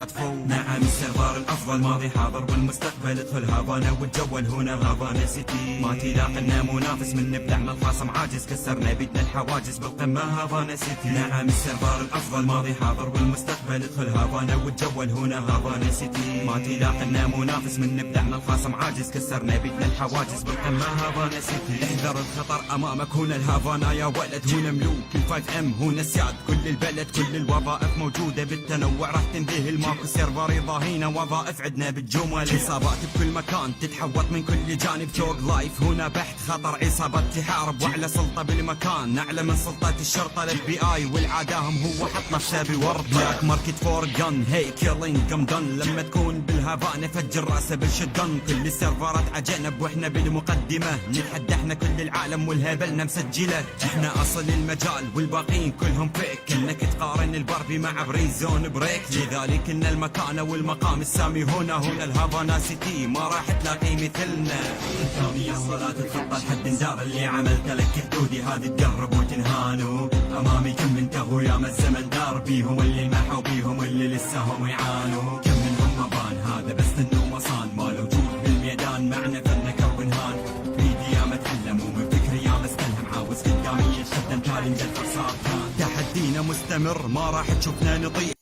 نعم السيرفر الافضل، ماضي حاضر والمستقبل. ادخل هافانا وتجول هنا هافانا سيتي. ما تلاقي لنا منافس، من نبدع الخصم عاجز، كسرنا بيدنا الحواجز بالقمه هافانا سيتي. نعم السيرفر الافضل، ماضي حاضر والمستقبل. ادخل هافانا وتجول هنا هافانا سيتي. ما تلاقي لنا منافس، من نبدع الخصم عاجز، كسرنا بيدنا الحواجز بالقمه هافانا سيتي. احذر الخطر امامك هنا الهافانا يا ولد، هنا ملوك الفايف ام، هنا السياد كل البلد، كل الوظائف موجودة بالتنوع راح تنذهل. ماكو سيرفر يضاهينا، وظائف عندنا بالجمل. عصابات بكل مكان تتحوط من كل جانب، ثوق لايف هنا بحت خطر، عصابات تحارب واعلى سلطة بالمكان، اعلى من سلطة الشرطة الاف بي اي، والعاداهم هو حط نفسه بورطه. بلاك ماركت فور جن هي كيلينج كم دن، لما تكون بالهافانا فجر راسه بالشتجن. كل السيرفرات عجنب واحنا بالمقدمة، نتحدى احنا كل العالم والهبلنا مسجله. احنا اصل المجال والباقيين كلهم فيك، انك تقارن الباربي مع بريزون بريك. لذلك ان المكانة والمقام السامي هنا، هنا الهافانا سيتي ما راح تلاقي مثلنا. قدامي يا لا تتخطى الحد، اندار اللي عملت لك حدودي هذه تقرب وتنهانوا. امامي كم انتهوا يا ما الزمن دار بيهم، اللي محوا بيهم اللي لسه هم يعانوا. كم منهم ما بان هذا بس انه مصان، ما له وجود بالميدان معنا فنك ونهان. بيدي يا ما اتعلم ومن فكري يا ما استلهم، عاوز قدامي يتقدم تالي مدفر صار كان. تحدينا مستمر ما راح تشوفنا نطيح.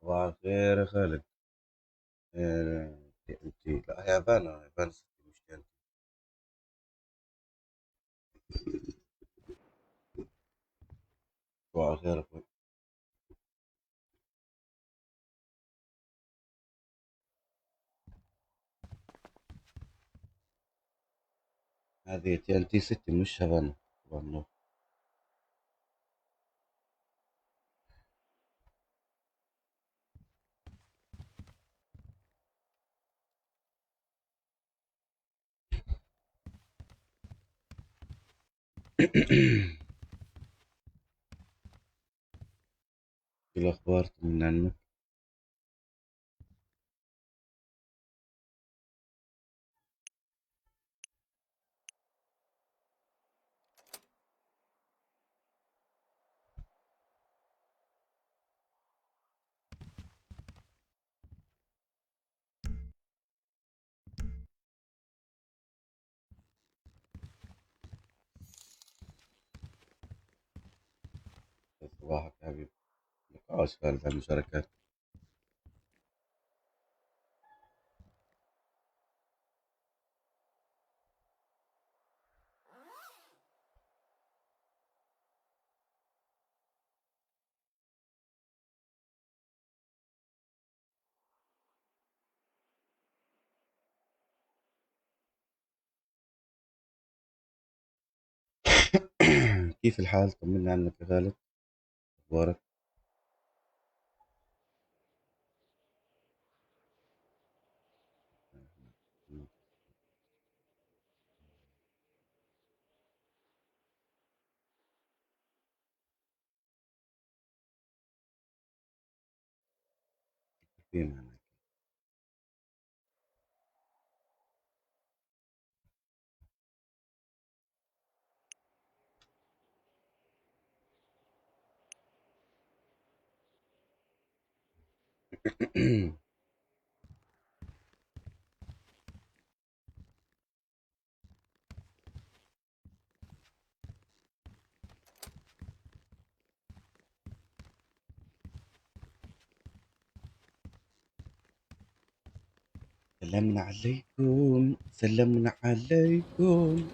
صباح الخير يا خالد. تي ان تي، لا هي هافانا، هافانا سيتي مش تي ان تي. صباح الخير اخوي. هذه تي ان تي سيتي مش هافانا. صباح النور. شو الأخبار؟ طمنا عنك. صباحك يا حبيبي. نقاش خالد على المشاركات. كيف الحال؟ طمنا عنك يا خالد، أخبارك؟ في معنا. سلامنا عليكم، سلامنا عليكم.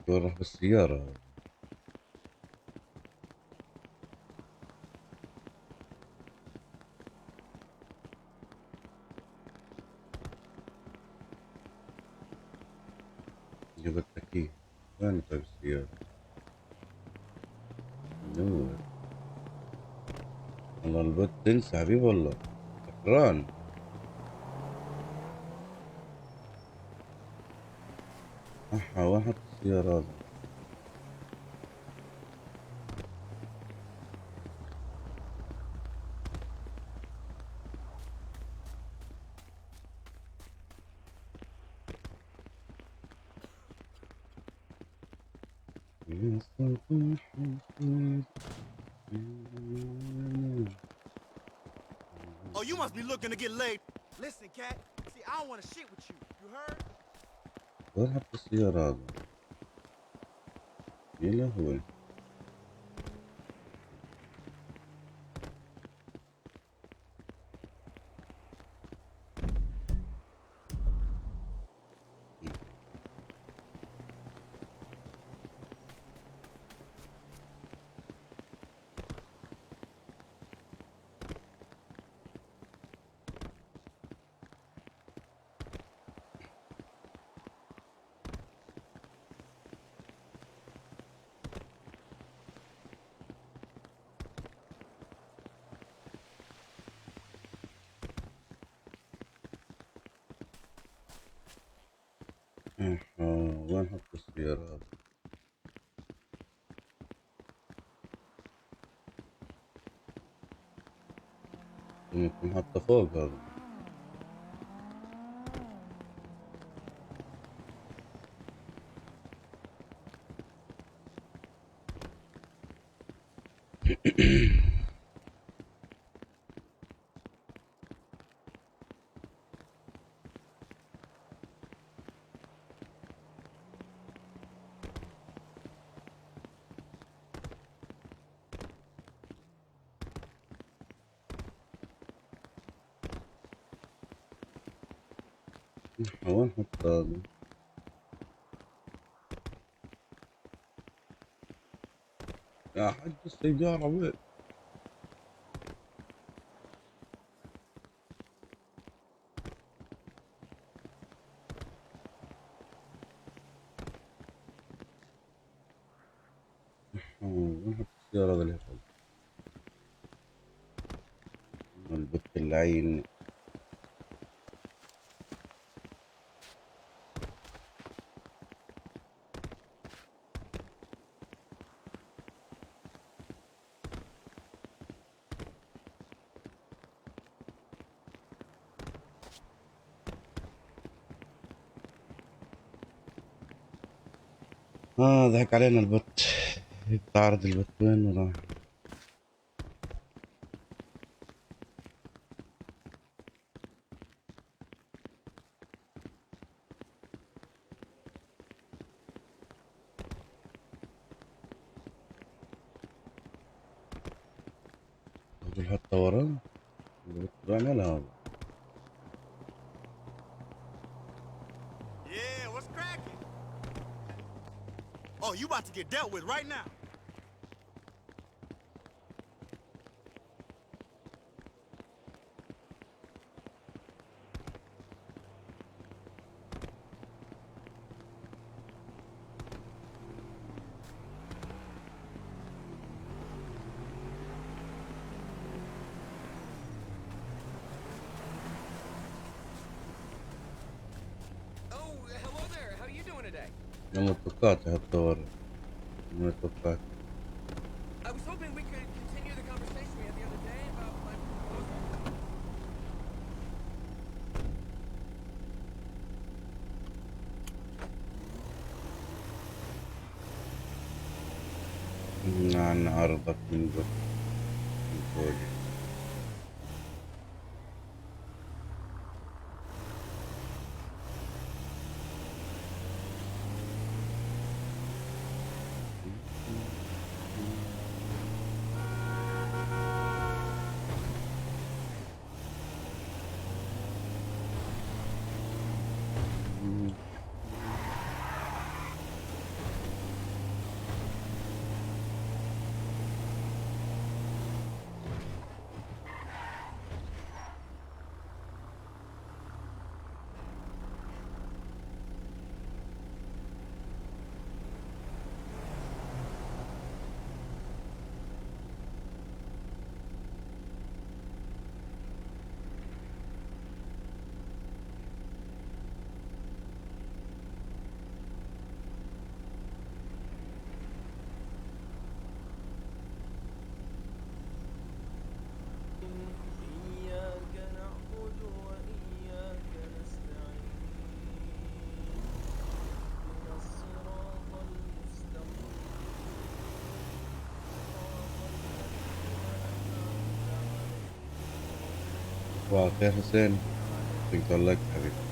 وين راح بالسيارة؟ اللي بدك اياه. وين طيب السيارة؟ نور والله ال bot تنسى حبيبي والله سكران. أحا، وين حط السيارة هذا؟ يا صباح الخير. Oh, you must be looking to get laid. Listen, cat. See, I don't want to shit with you. You heard? وين حط السيارة هذا؟ يا لهوي. أحا، وين حط السيارة هذا؟ يكون حاطه فوق هذا. أحا، وين حط هذا؟ يا حج السيارة وين؟ أحا، وين حط السيارة هذا اللي فوق؟ ال bot اللعين. ضحك علينا ال bot. تعرض ال bot وين راح؟ هذول حطه ورا ال bot بيعملها هذا. Yeah, what's cracking? Oh, you about to get dealt with right now. Oh, hello there. How are you doing today? أنا ما توقعت أحطه ورا، ما توقعت. I was hoping we could continue the conversation we had the other day about my proposal. عن عرضك من bot من فوق. صباح الخير حسين، شكرا لك حبيبي.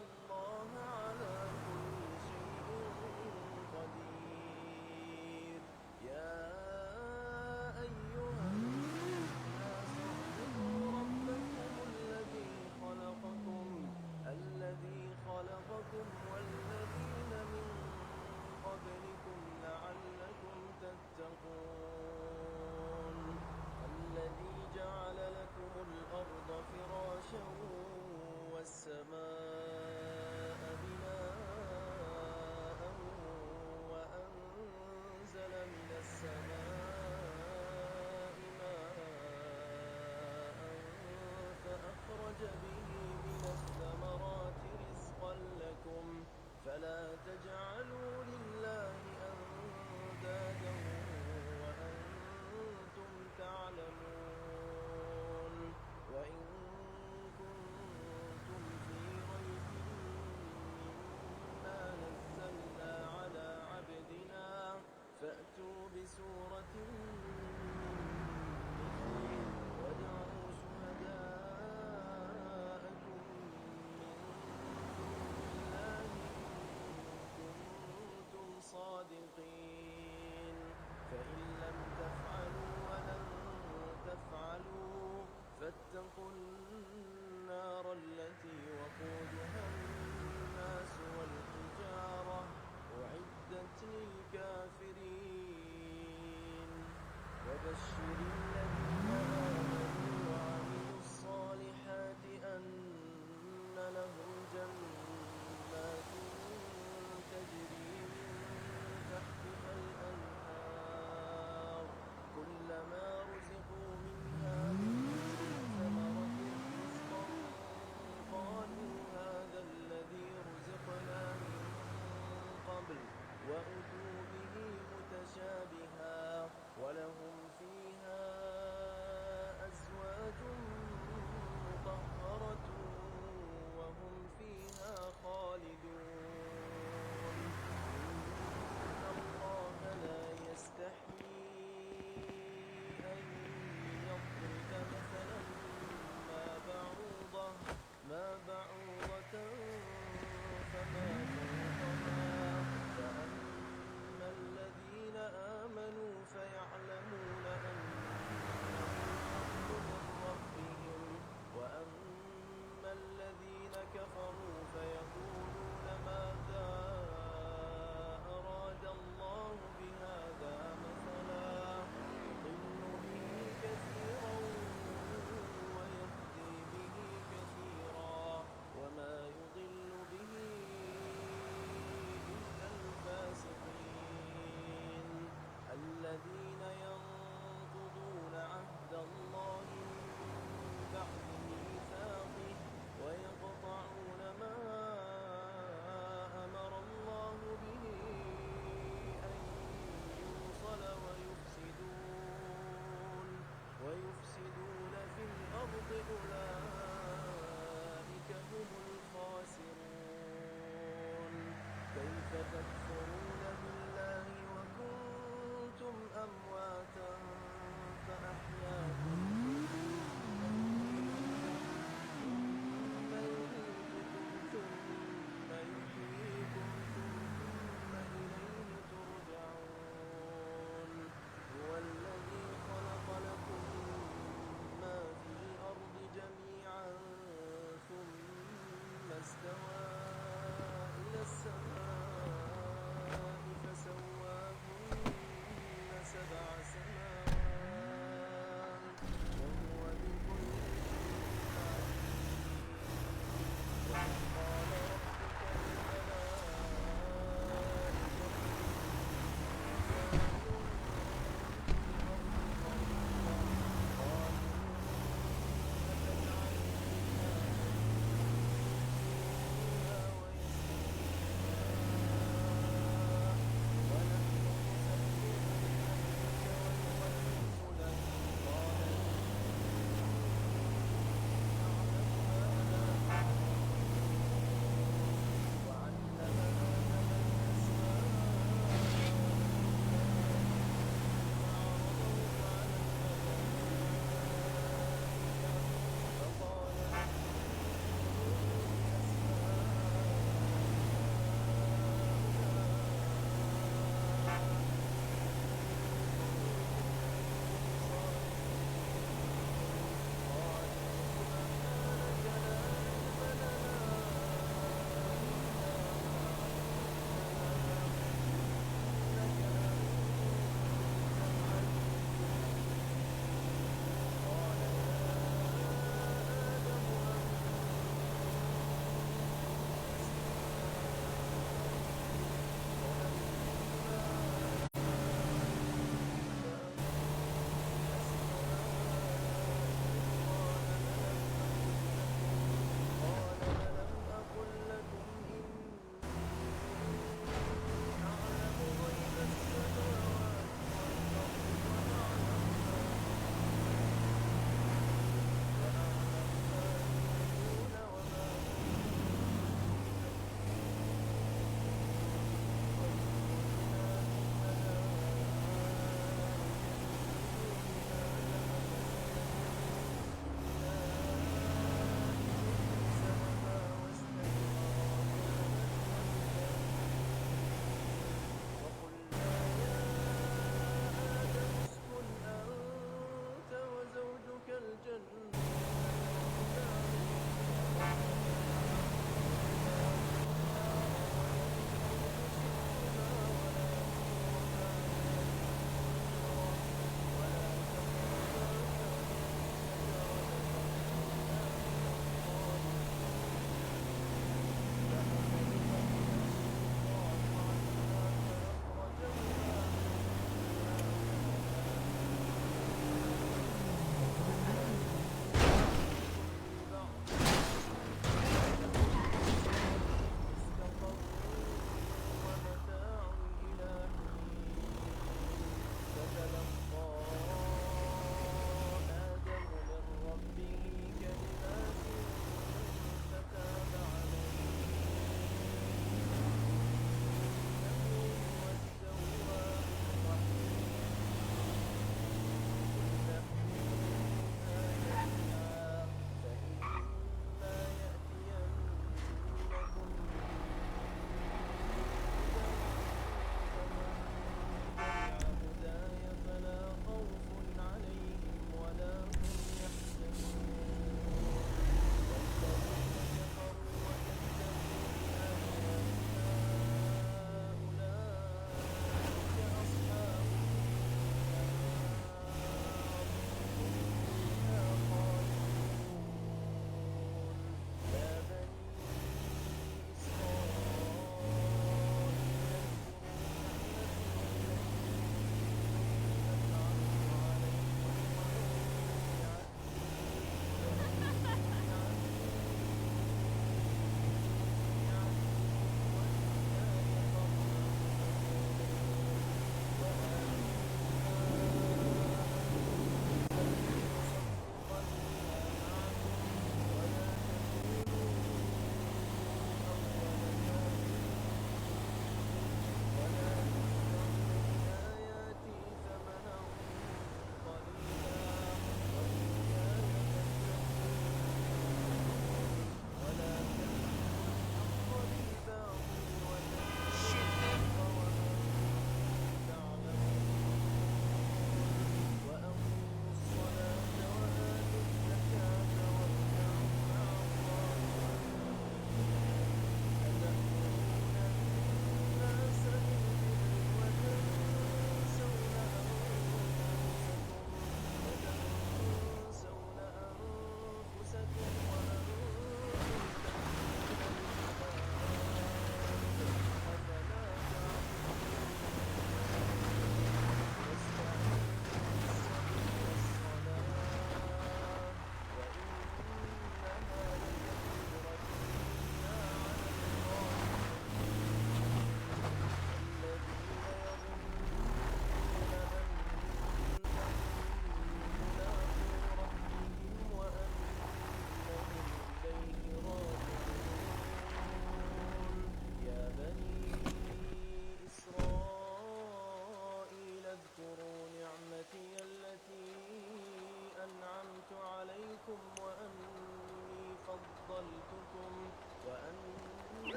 الله على كل شيء قدير. يا أيها الناس اعبدوا ربكم الذي خلقكم والذين من قبلكم لعلكم تتقون. الذي جعل لكم الأرض فراشا والسماء بناء وأنزل من السماء ماء فأخرج به من الثمرات رزقا لكم فلا تجعلوا لله أندادا وأنتم تعلمون. وإن كنتم في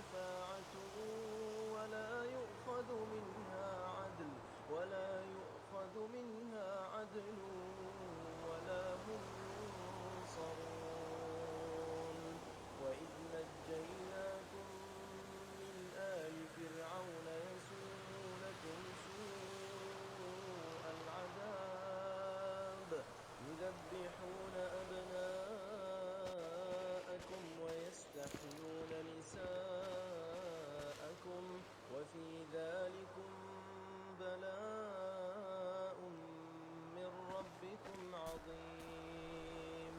شفاعة ولا يؤخذ منها عدل ولا يؤخذ منها عدل ولا هم ينصرون. وإذ نجيناكم من آل فرعون يسومونكم سوء العذاب يذبحون أبناءكم ويستحيون نساءكم وفي ذلكم بلاء من ربكم عظيم.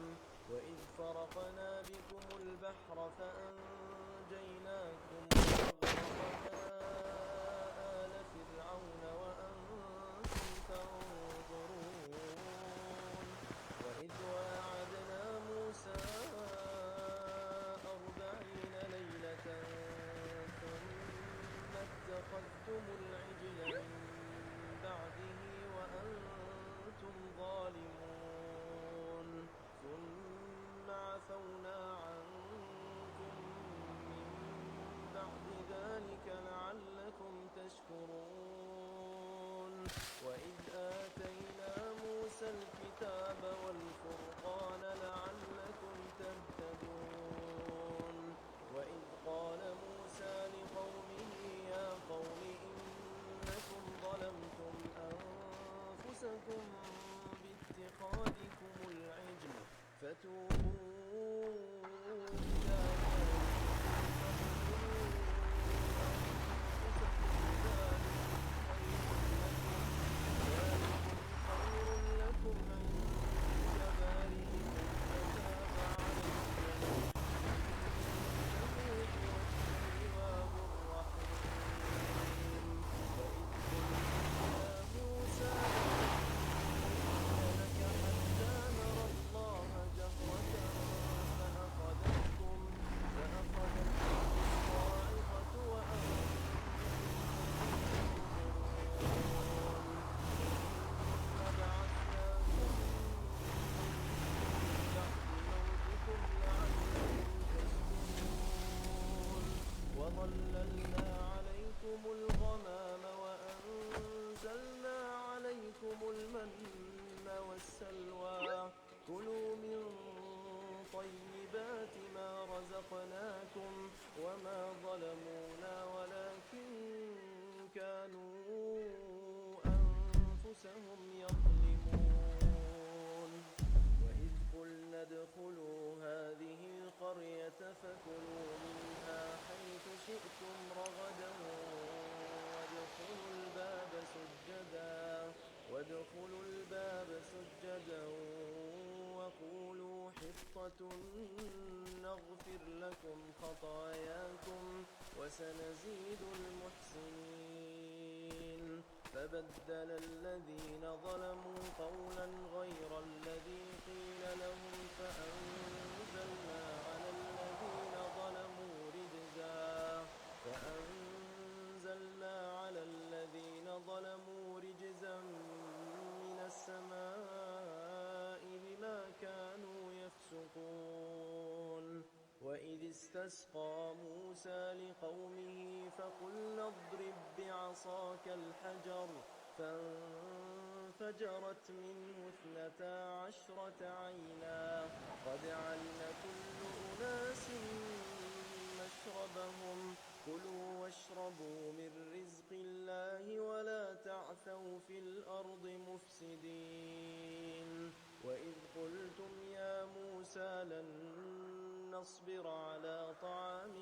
وإذ فرقنا بكم البحر فأنجيناكم وأغرقنا آل فرعون وأنتم تنظرون. وإذ واعدنا موسى 40 ليلة ثم اتخذتم العجل من بعده وأنتم ظالمون. ثم عفونا عنكم من بعد ذلك لعلكم تشكرون. وإذ آتينا موسى الكتاب والفرقان لعلكم تهتدون. وإذ قال موسى لقومه يا قوم إنكم ظلمتم أنفسكم باتخاذكم العجل فتوبوا إلى بارئكم فاقتلوا أنفسكم ذلكم خير لكم عند بارئكم فتاب عليكم إنه هو التواب الرحيم. وإذ قلتم يا موسى لن نؤمن لك حتى نرى الله جهرة فأخذتكم الصاعقة وأنتم تنظرون. ثم بعثناكم من بعد موتكم لعلكم تشكرون. وظللنا عليكم الغمام وأنزلنا عليكم المن والسلوى كلوا من طيبات ما رزقناكم وما ظلمونا ولكن كانوا أنفسهم يظلمون. وإذ قلنا ادخلوا هذه القرية فكلوا منها حيث شئتم رغدا وادخلوا الباب سجدا وقولوا حطة نغفر لكم خطاياكم وسنزيد المحسنين. فبدل الذين ظلموا قولا غير الذي قيل لهم فأنزلنا على الذين ظلموا رجزا فأنزلنا على الذين ظلموا رجزا من السماء بما كانوا يفسقون. وإذ استسقى موسى لقومه فقلنا اضرب بعصاك الحجر فانفجرت منه 12 عينا قد علم كل أناس مشربهم كلوا واشربوا من رزق الله ولا تعثوا في الأرض مفسدين. وإذ قلتم يا موسى لن نصبر على طعام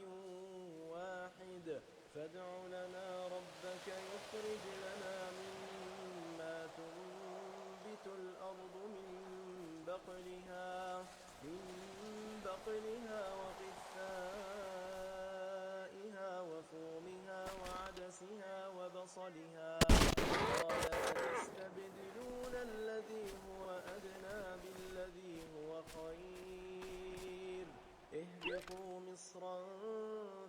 واحد فادع لنا ربك يخرج لنا مما تنبت الأرض من بقلها وقثائها وفومها وعدسها وبصلها. قال أتستبدلون الذي هو أدنى بالذي هو خير اهبطوا مصرا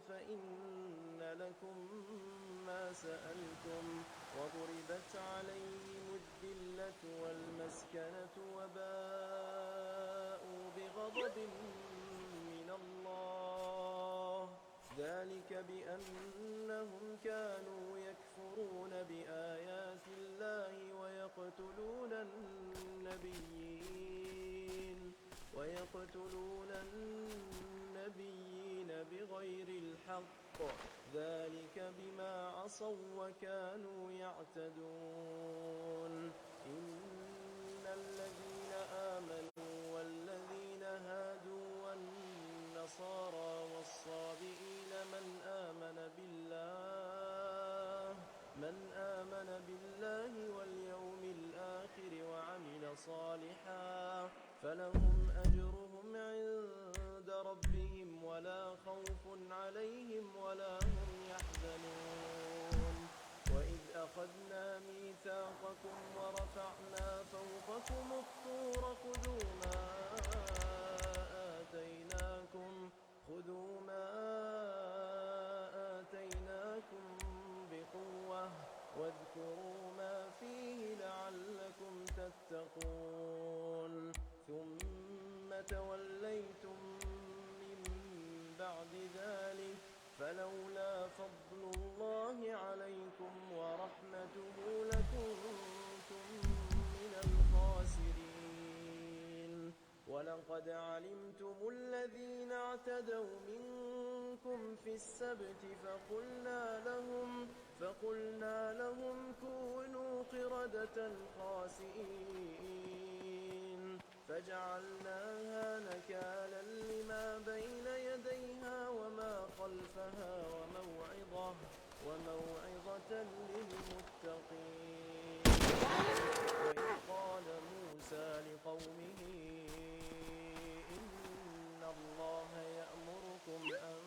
فإن لكم ما سألتم. وضربت عليهم الذلة والمسكنة وباءوا بغضب من الله ذلك بأنهم كانوا يكفرون بآيات الله ويقتلون النبيين ويقتلون النبيين بغير الحق ذلك بما عصوا وكانوا يعتدون. إن الذين آمنوا والذين هادوا والنصارى والصابئين من آمن بالله واليوم الآخر وعمل صالحا فلهم أجرهم عند ربهم ولا خوف عليهم ولا هم يحزنون. وإذ أخذنا ميثاقكم ورفعنا فوقكم الطور خذوا ما آتيناكم بقوة واذكروا ما فيه لعلكم تتقون. ثم توليتم من بعد ذلك فلولا فضل الله عليكم ورحمته لكنتم من الخاسرين. ولقد علمتم الذين اعتدوا منكم في السبت فقلنا لهم كونوا قردة خاسئين فجعلناها نكالا لما بين يديها وما خلفها وموعظة للمتقين. وإذ قال موسى لقومه إن الله يأمركم أن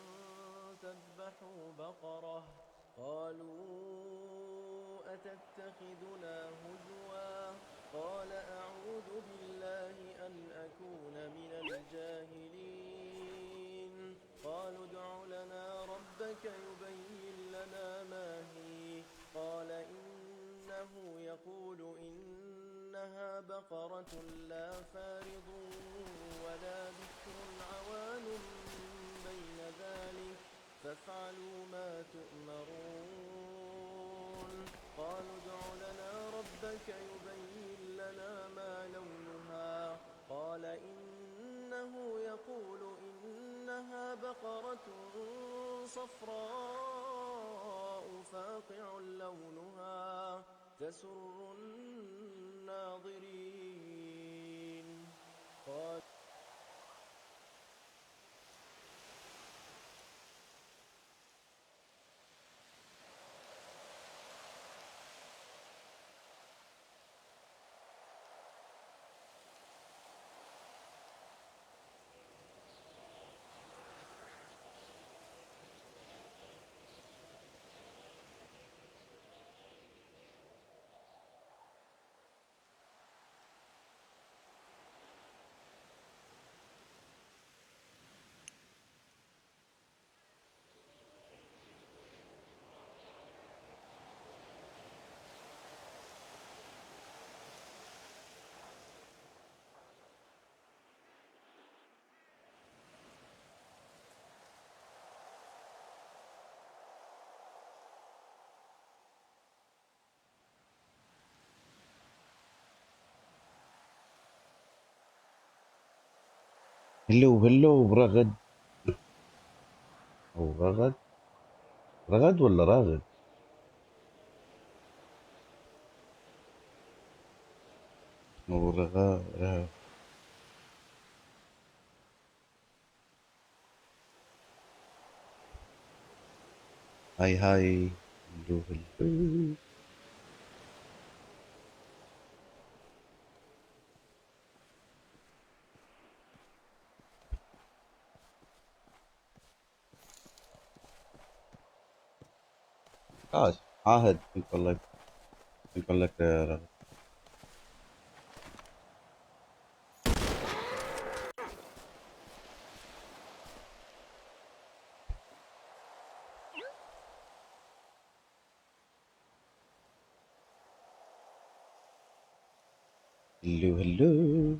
تذبحوا بقرة قالوا أتتخذنا هزوا قال أعوذ بالله أن أكون من الجاهلين. قالوا ادع لنا ربك يبين لنا ما هي قال إنه يقول إنها بقرة لا فارض ولا بكر عوان بين ذلك فافعلوا ما تؤمرون. قالوا ادع لنا ربك يبين لنا ما لونها قال إنه يقول إنها بقرة صفراء فاقع لونها تسر الناظرين. قال هلو هلو برغد او رغد، رغد ولا راغد؟ او رغا رغد. هاي هاي، هلو هلو. عاهد يقول لك، يقول لك رغد. هلو هلو.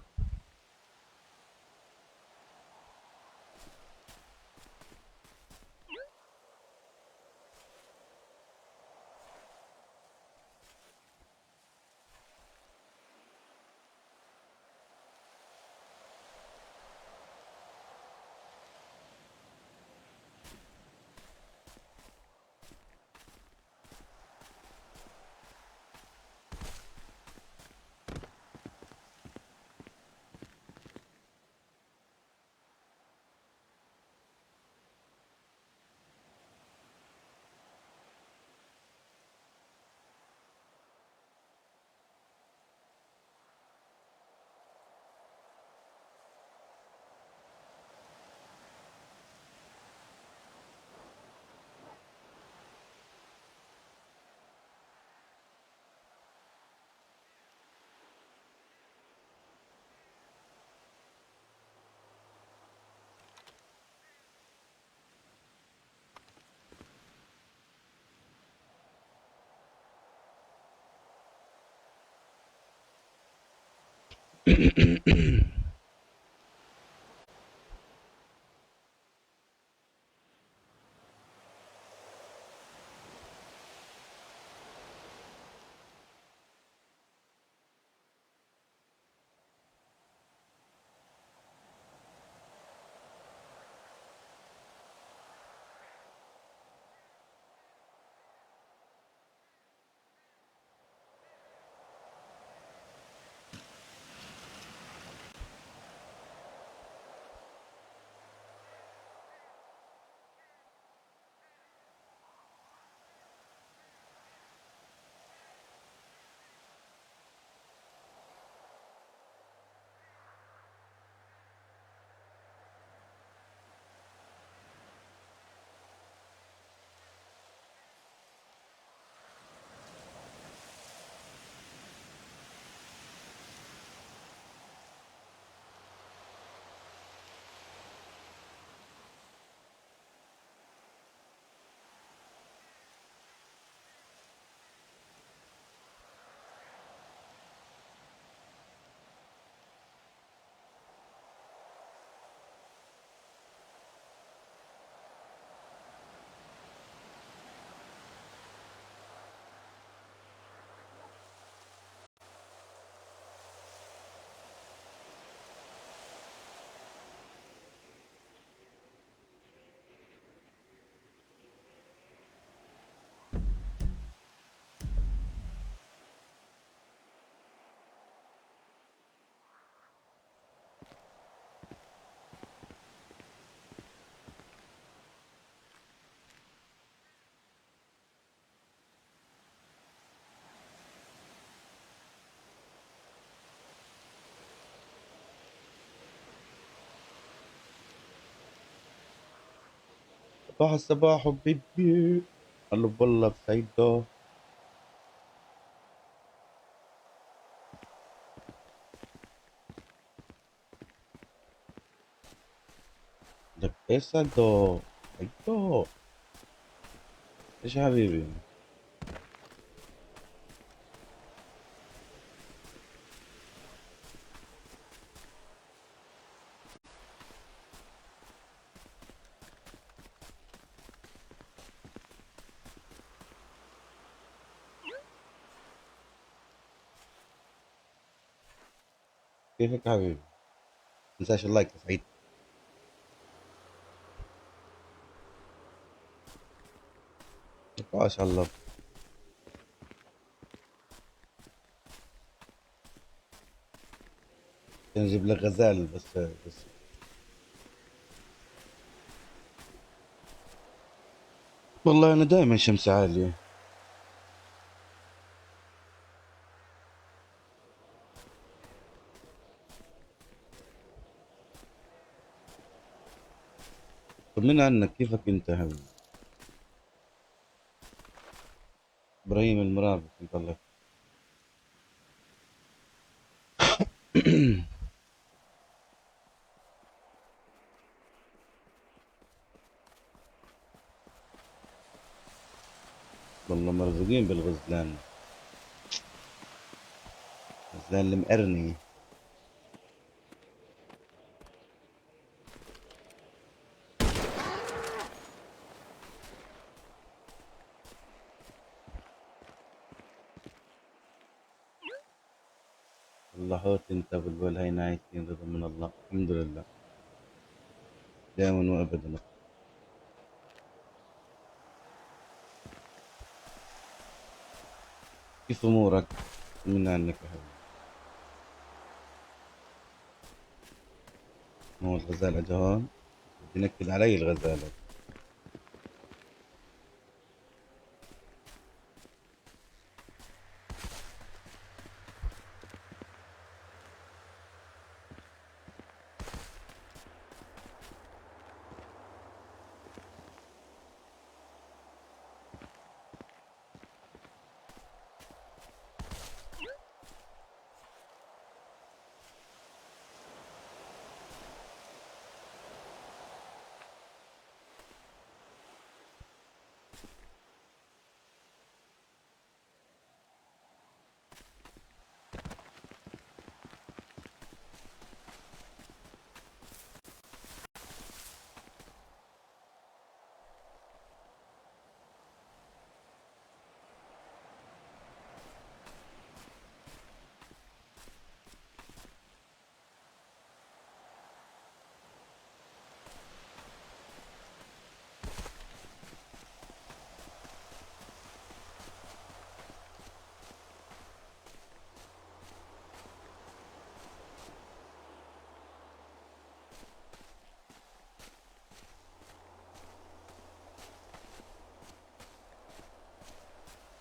صباح الصباح حبيبي، قال له والله بسعيده. لك ايش سعدو؟ سعيدو ايش يا حبيبي؟ كيفك يا حبيبي؟ تنساش ال like يا سعيد. ما شاء الله. نجيب لك غزال بس بس. والله انا دائما شمس عالية. طمنا عنك، كيفك انت يا حبيبي؟ ابراهيم المرابط انت الله. والله مرزوقين بالغزلان، غزلان المقرني. والله حوت انت بالبول هاي نايتين، رضا من الله الحمد لله دائما وابدا. كيف امورك؟ طمنا عنك يا حبيبي. ما هو الغزال اجا هون بدي نكد علي الغزالة.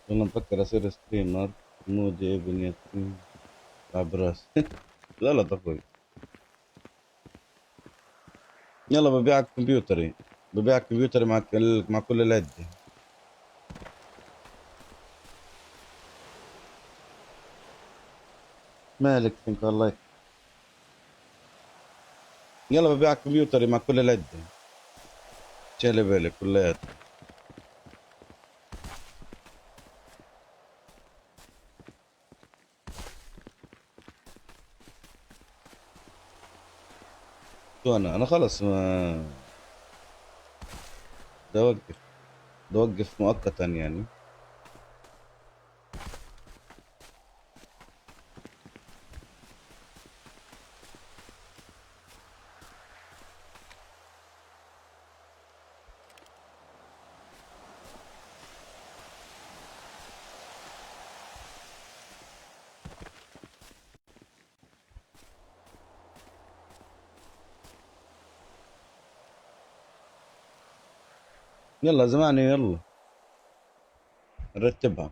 والله مفكر اصير streamer. مودي ابن يتيم عبراس. غلط اخوي. يلا ببيعك كمبيوتري، ببيعك كمبيوتري مع كل العدة. مالك think الله. يلا ببيعك كمبيوتري مع كل العدة. شالي بالك كلياتها. شو انا خلص، ما بدي اوقف، بدي اوقف مؤقتا يعني. يلا زماني، يلا نرتبها.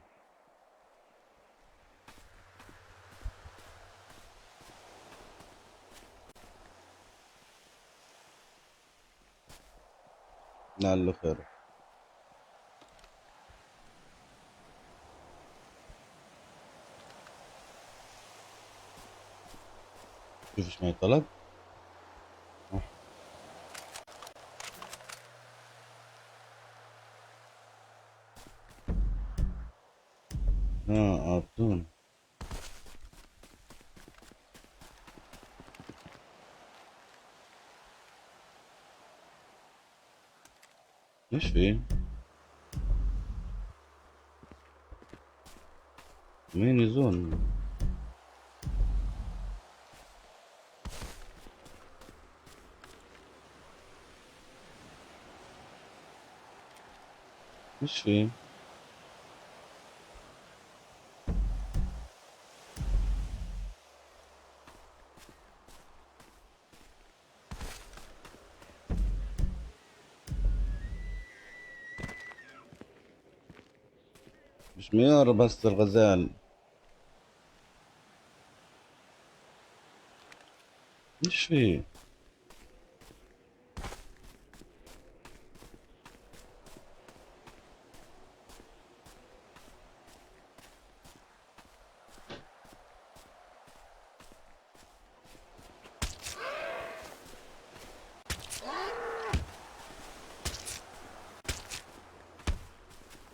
لعله خير. شوف ايش معي طلب. اه بدون ايش في مين zone. ايش في؟ مش ميار بس الغزال. ايش في؟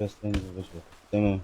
بس انزل اشوف. تمام.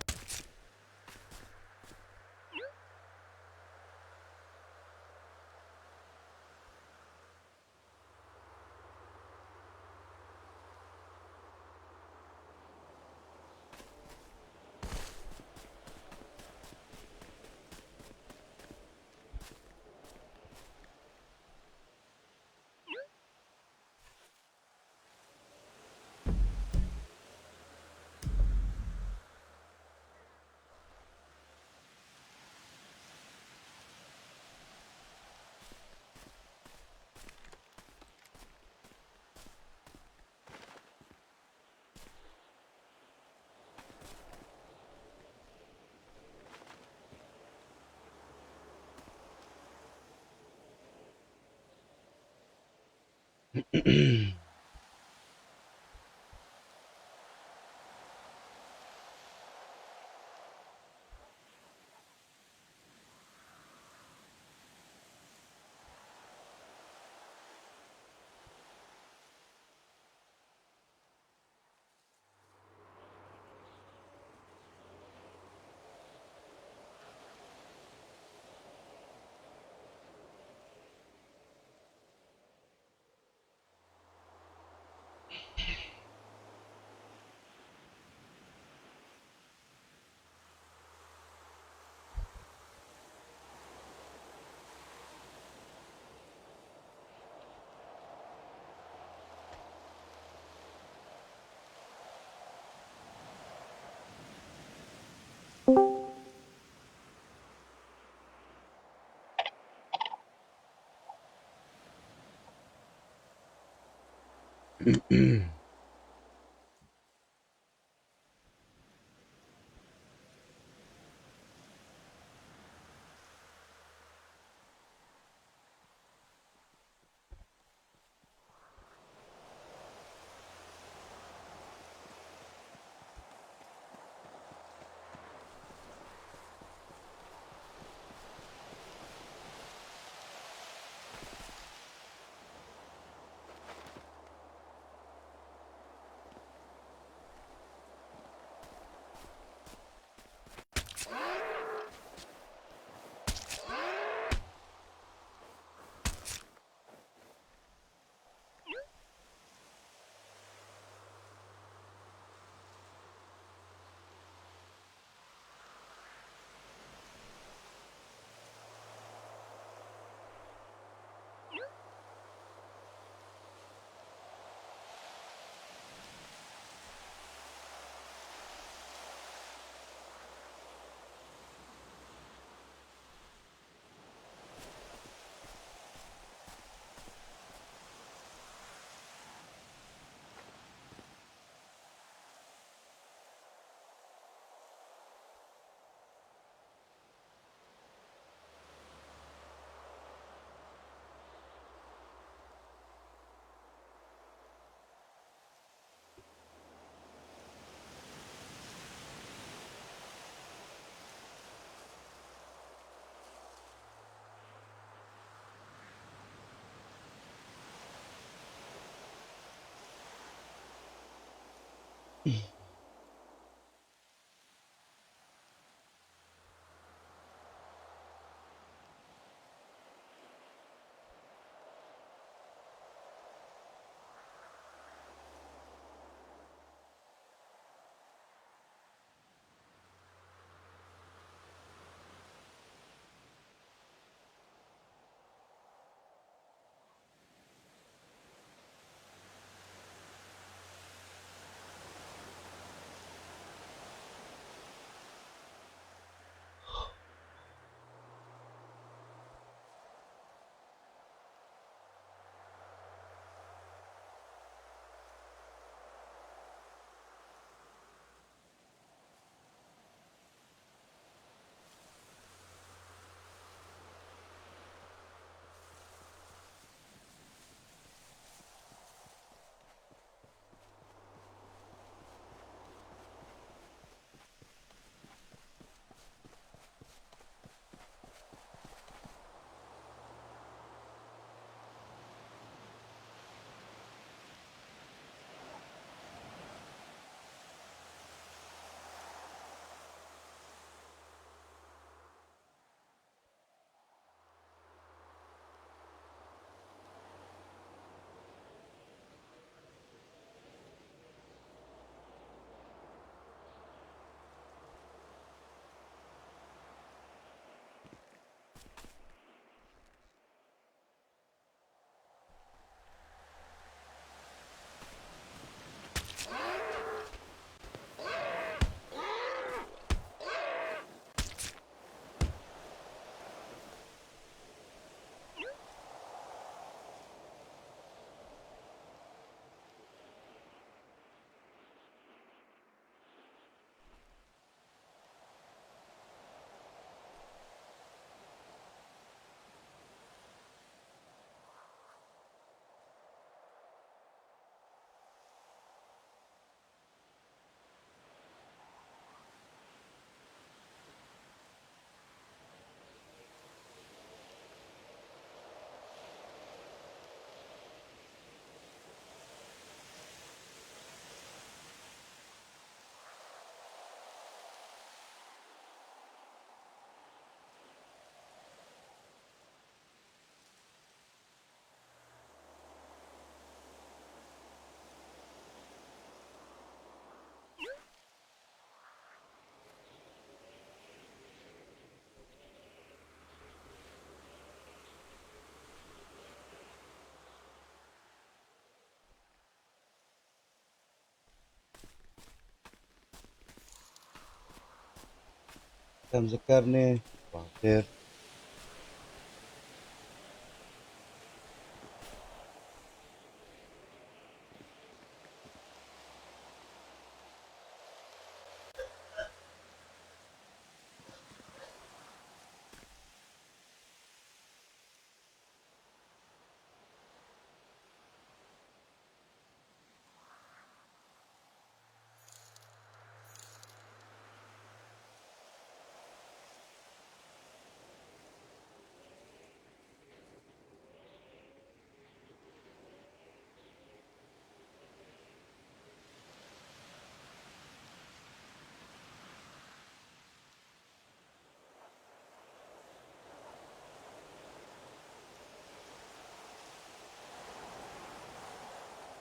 كم ذكرني صباح الخير.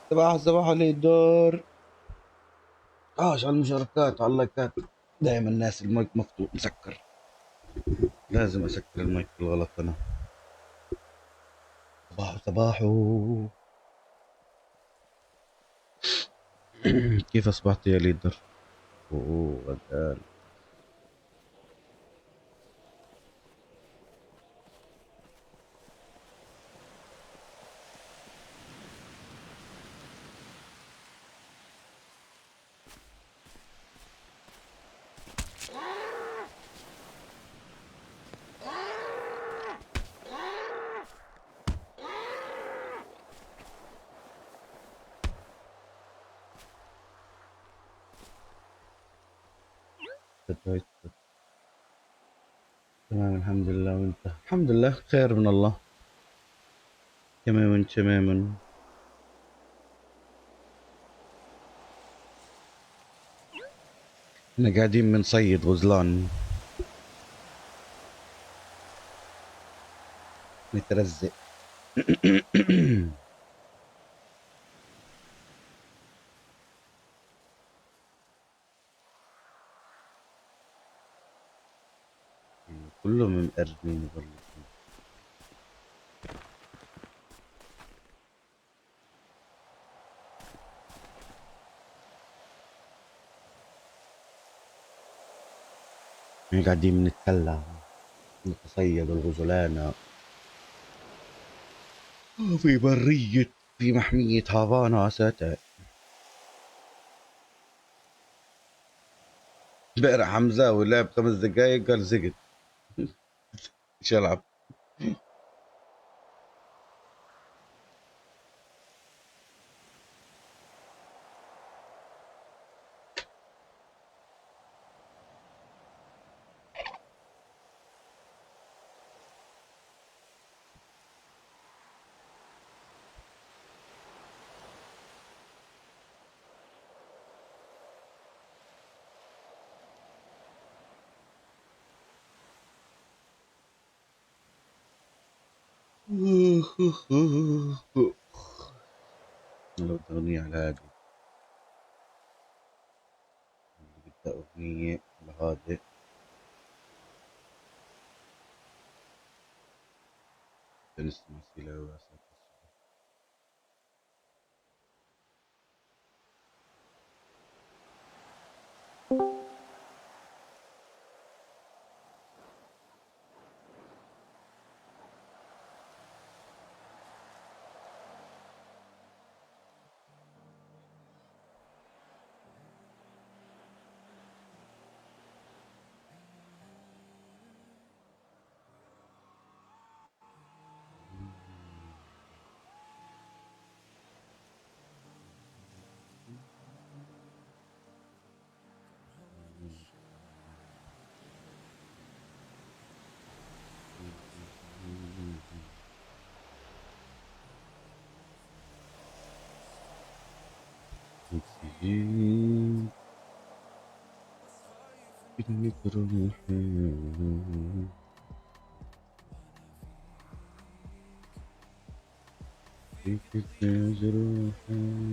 صباح صباح الدور. عاش على المشاركات وعلى اللايكات. دائما الناس المايك مفتوح مسكر، لازم اسكر المايك بالغلط انا. صباحو صباحو. كيف اصبحت يا leader؟ اوه غزال. تمام الحمد لله، وانت؟ الحمد لله خير من الله، تماما تماما. احنا قاعدين بنصيد غزلان، نترزق. كلهم مقربين يبلطوا. احنا قاعدين بنتسلى، نتصيد الغزلان في برية، في محمية هافانا ساتي. امبارح حمزاوي لعب 5 دقايق قال زقت، ايش العب. لو أغنية على هادي، اللي بدها أغنية على هادي نسمع سيلاوي على 6 الصبح. أكسجين إنك روحي. فيك جروحي.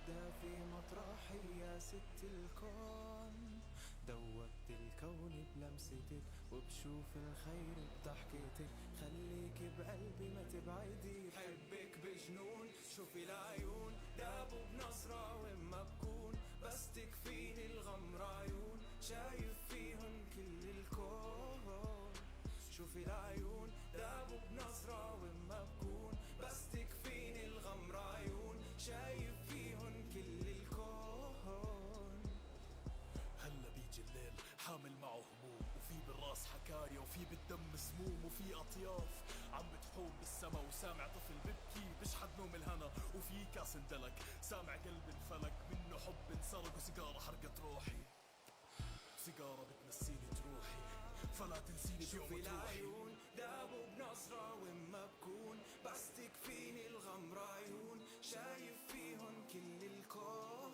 الدافي مطرحي يا ست الكون. دوبت الكون بلمستك وبشوف الخير بضحكتك، خليك بقلبي ما تبعدي، بحبك بجنون شوفي العيون دابوا بنظرة وما بكون بس تكفيني الغمرة عيون شايف فيهن كل الكون. شوفي العيون دابوا بنظرة وما بكون بس تكفيني الغمرة عيون شايف فيهن كل الكون. هلا بيجي الليل حامل معه هموم، وفي بالراس حكاية وفي بالدم سموم، وفي أطياف عم بتحوم بالسما، وسامع طفل ببكي بشحد نوم الهنا، وفي كاس اندلك سامع قلب انفلق منه حب انسرق، وسيجارة حرقت روحي، سيجارة بتنسيني جروحي، فلا تنسيني بيوم شوفي تروحي. العيون دابوا بنظرة وما بكون بس تكفيني الغمرة عيون شايف فيهن كل الكون.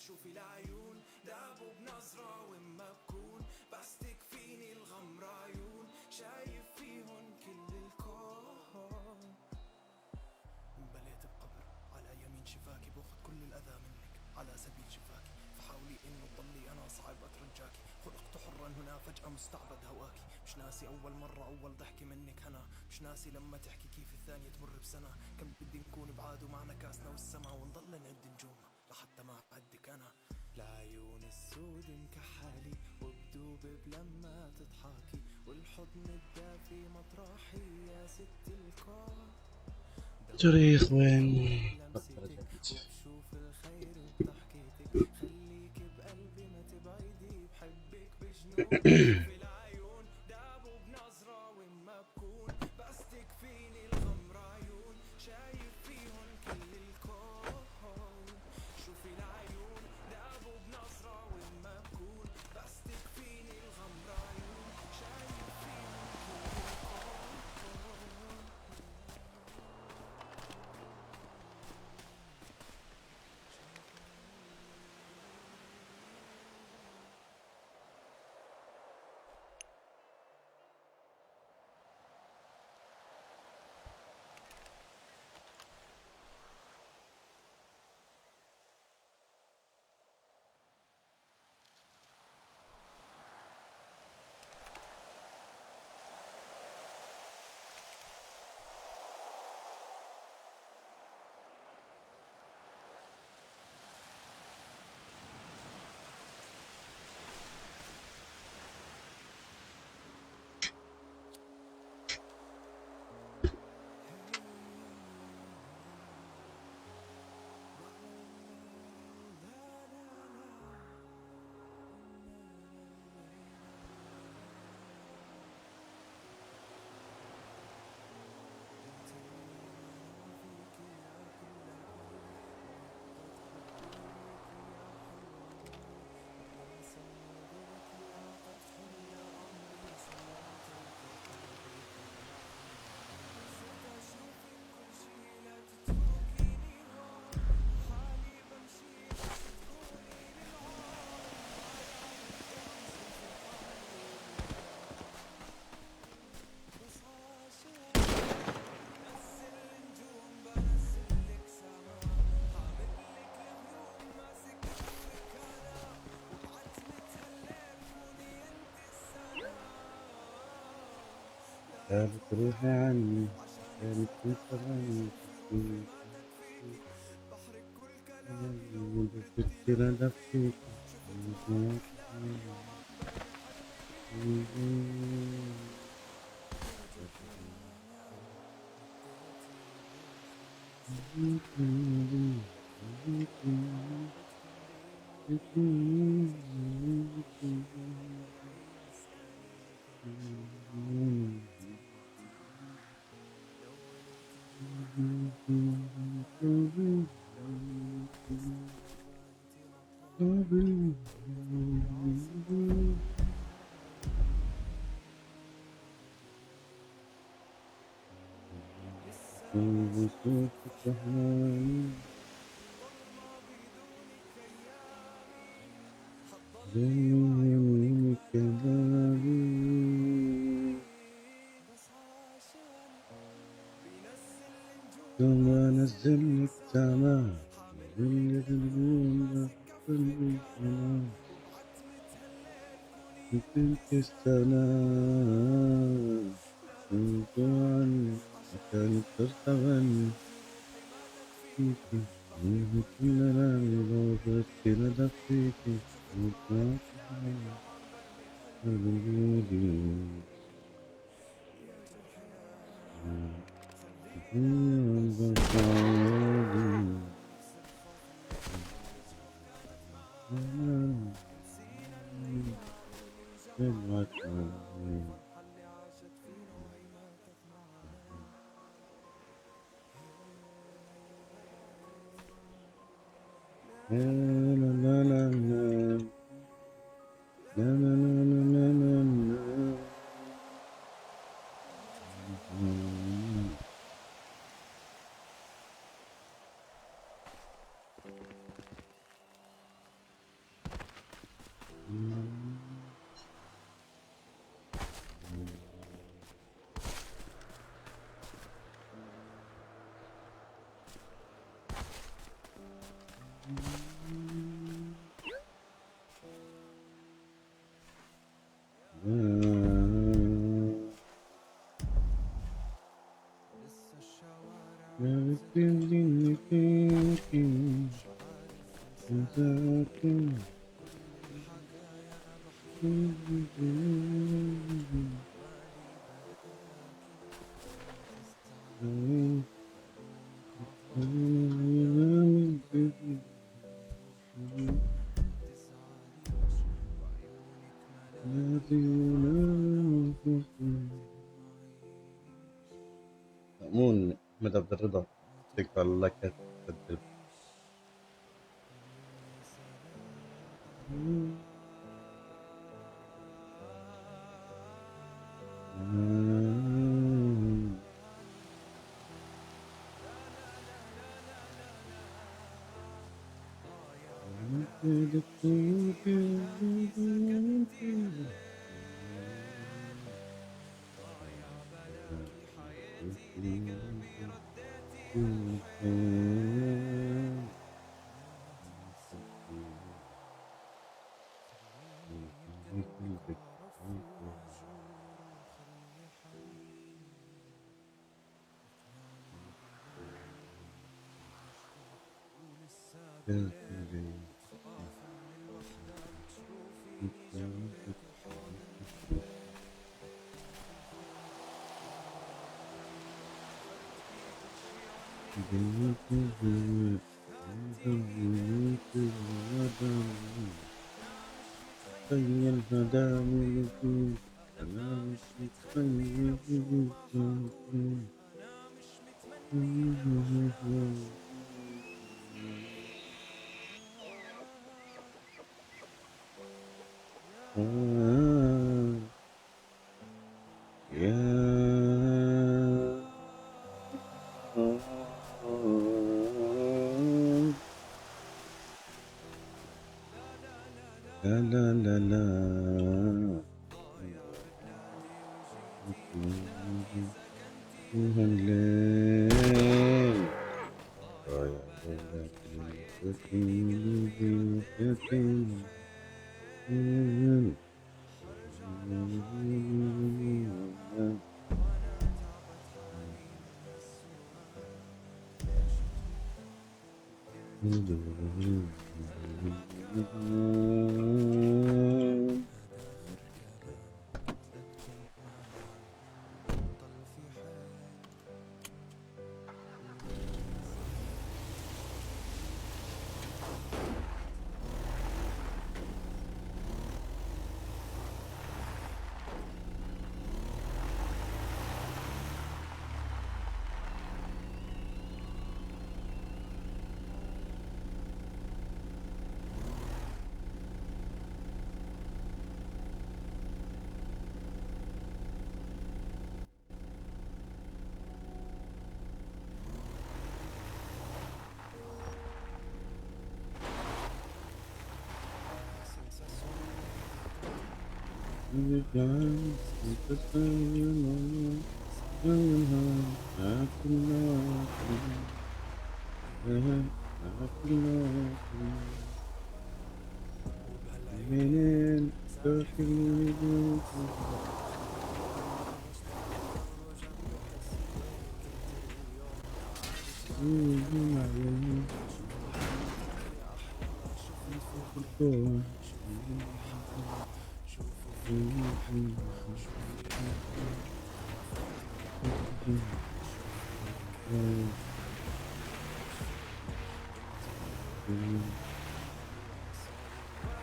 شوفي العيون دابوا بنظرة وما بكون بس تكفيني الغمرة عيون شايف فيهن كل الكون. انبليت بقبر على يمين شفاكي، باخد كل الأذى منك على سبيل شفاكي، فحاولي إنه تضلي أنا صعب أترجاكي، خلقت حرا هنا فجأة مستعبد هواكي، مش ناسي أول مرة أول ضحكة منك هنا، مش ناسي لما تحكي كيف الثانية تمر بسنة، كم بدي نكون بعاد ومعنا كاسنا والسما، ونضل نعد نجومنا لحتى ما عدك أنا. العيون السود مكحالي وبدوب بلما تضحكي، والحضن الدافي مطرحي يا ست الكون. تاريخ وين؟ لمستك وبشوف الخير بضحكتك، خليك بقلبي ما تبعدي، بحبك بجنون. في العيون دابوا بنظرة وما بكون بس تكفيني الغمرة عيون شايف فيهن كل الكون. شوفي العيون دابوا بنظرة وما بكون بس تكفيني الغمرة عيون شايف فيهن كل الكون. لا بتروحي عني، لا بتنسى عني، بفكر أدفيك. ثم نزلنا السماء. تلك السنة كنت عني عشان ترتغني لا لا لا لا لا لا لا لا لا لا لا. مأمون أحمد عبد الرضا تكفى اللايكات تسجل. لا لا لا لا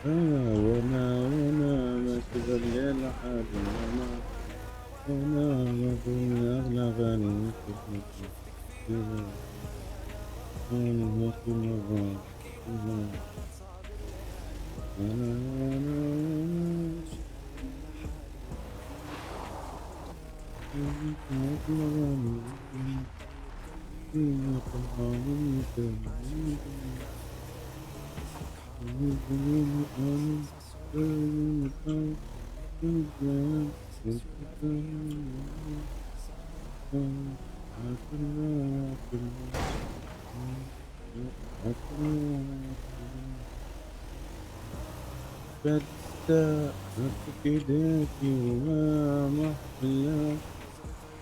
أنا وانا وانا ماشي بالليل لحالي، وانا وانا بكون أغلى غالي. أنا وانا بدأ إيديك وما محلى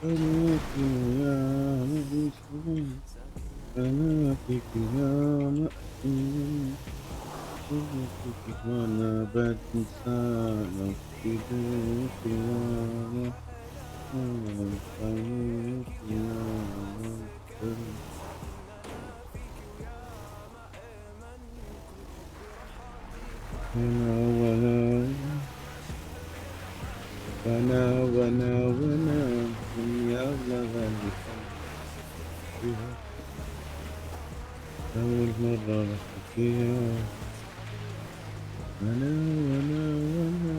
قلبك يا مبسوط، أنا فيك يا مأمون، وأنا بنسى إيديك يا محلى قلبك يا مأمون. أنا وأنا وأنا وأنا وأنا من أغلى غالي فيها، أول مرة رحت فيها. أنا وأنا وأنا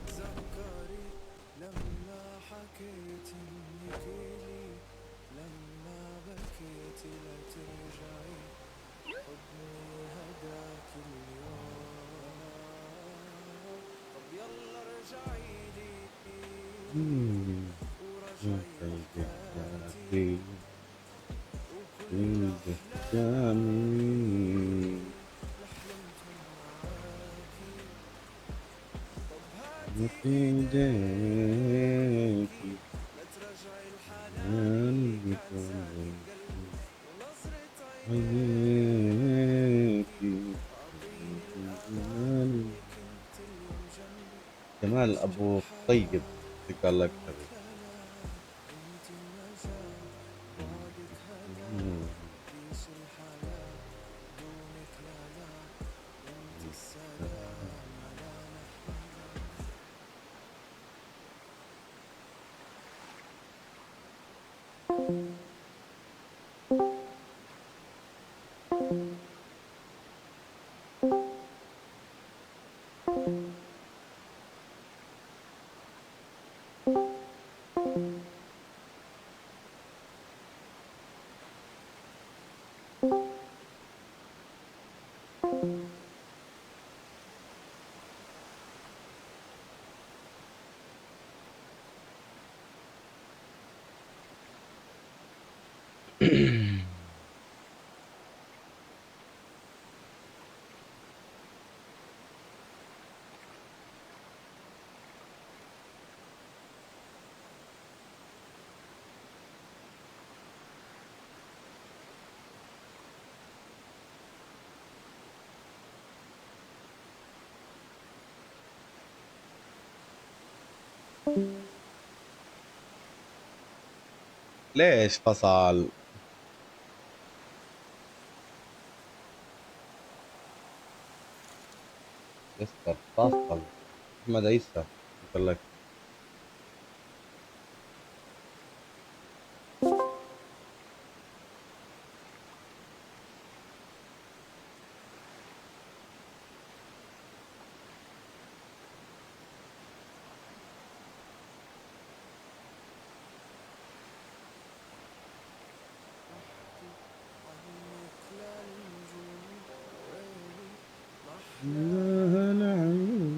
تذكري لما حكيت انك لي، لما بكيت لا ترجعي حضني هداك اليوم. طب يلا ارجعي لي ورجعي لحياتي وكل أحلامي اللي حلمتهم معاكي. طب هاتي ايديكي لا ترجعي الحنان اللي كان ساكن قلبي ونظرة عينيكي أعطيني الأمان إنك انت اليوم جنبي. جمال أبو طيب قال لك لا لا انت النجاة، بعدك هدى عيش الحياة دونك لا لا، انت السلام على نحن. ليش فصل؟ يستر تفضل احمد عيسى قال لك. لا العيون.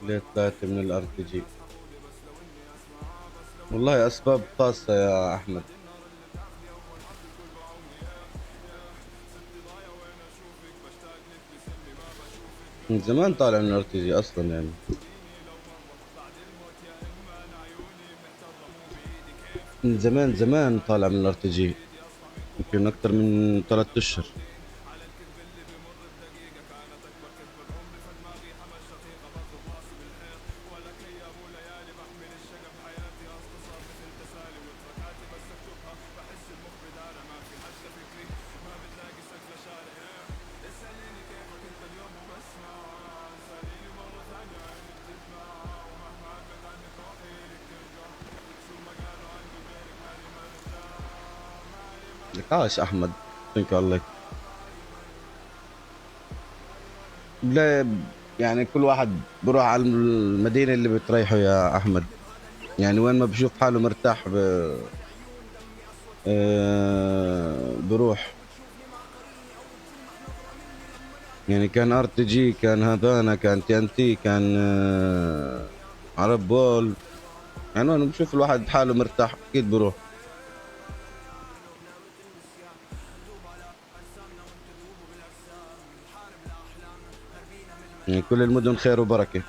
ليه طلعت من ال RTG؟ والله اسباب خاصة يا احمد. من زمان طالع من ال RTG اصلا يعني. من زمان زمان طالع من ال RTG، يمكن اكثر من 3 اشهر. لك عاش احمد، thank you عليك. لا يعني كل واحد بروح على المدينة اللي بتريحه يا احمد، يعني وين ما بشوف حاله مرتاح بروح. يعني كان RTG، كان هافانا، كان TNT، كان عرب بول، يعني وين بشوف الواحد حاله مرتاح اكيد بروح. يعني كل المدن خير وبركة.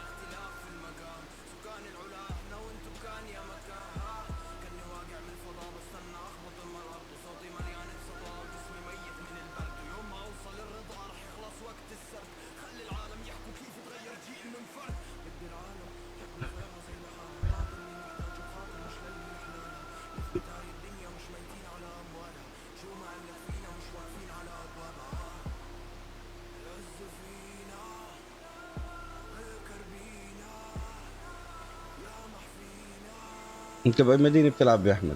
انت بأي مدينة بتلعب يا احمد؟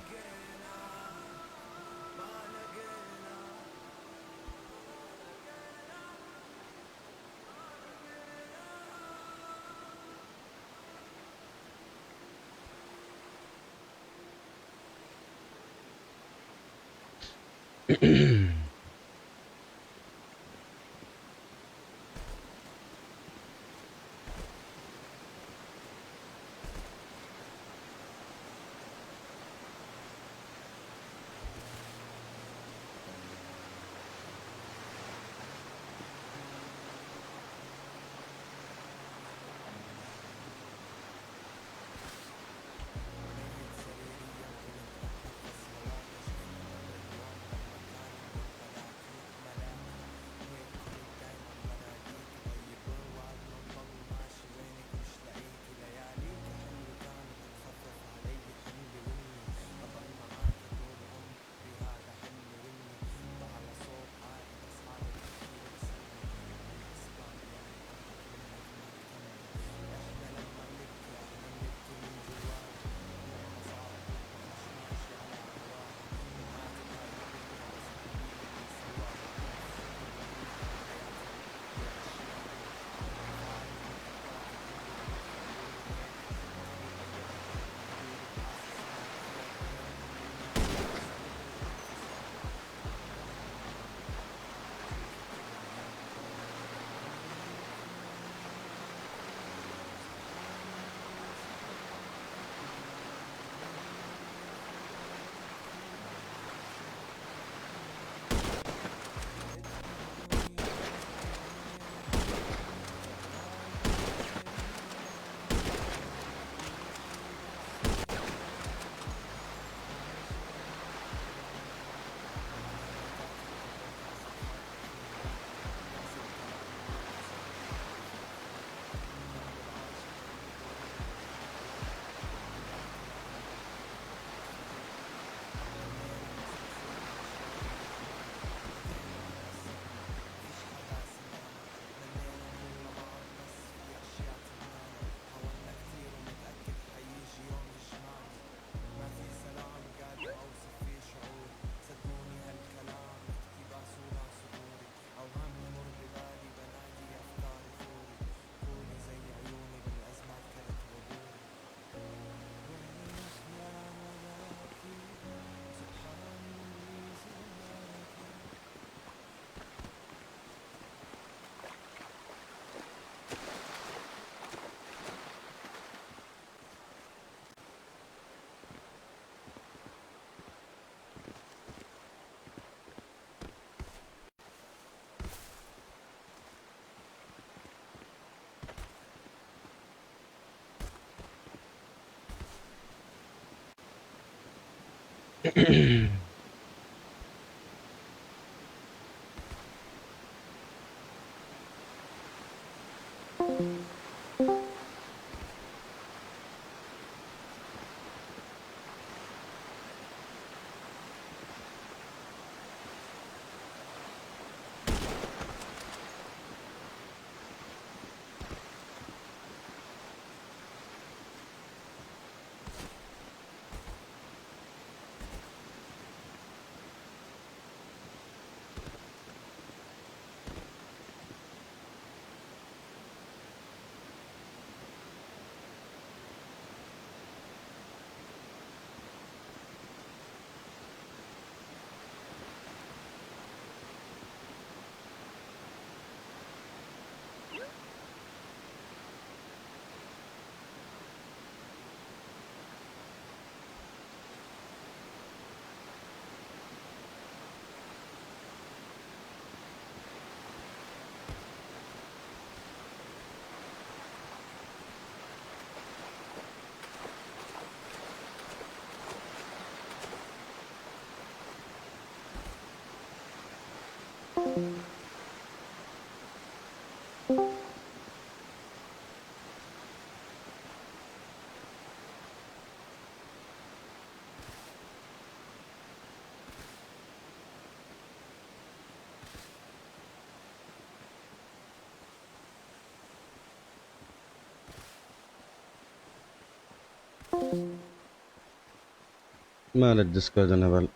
مال الديسكورد انهبل.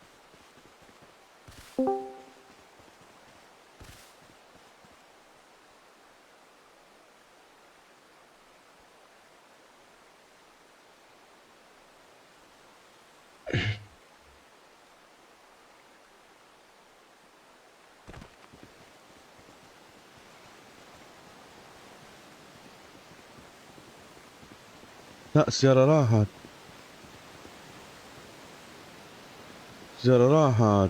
لا، السيارة راحت، السيارة راحت.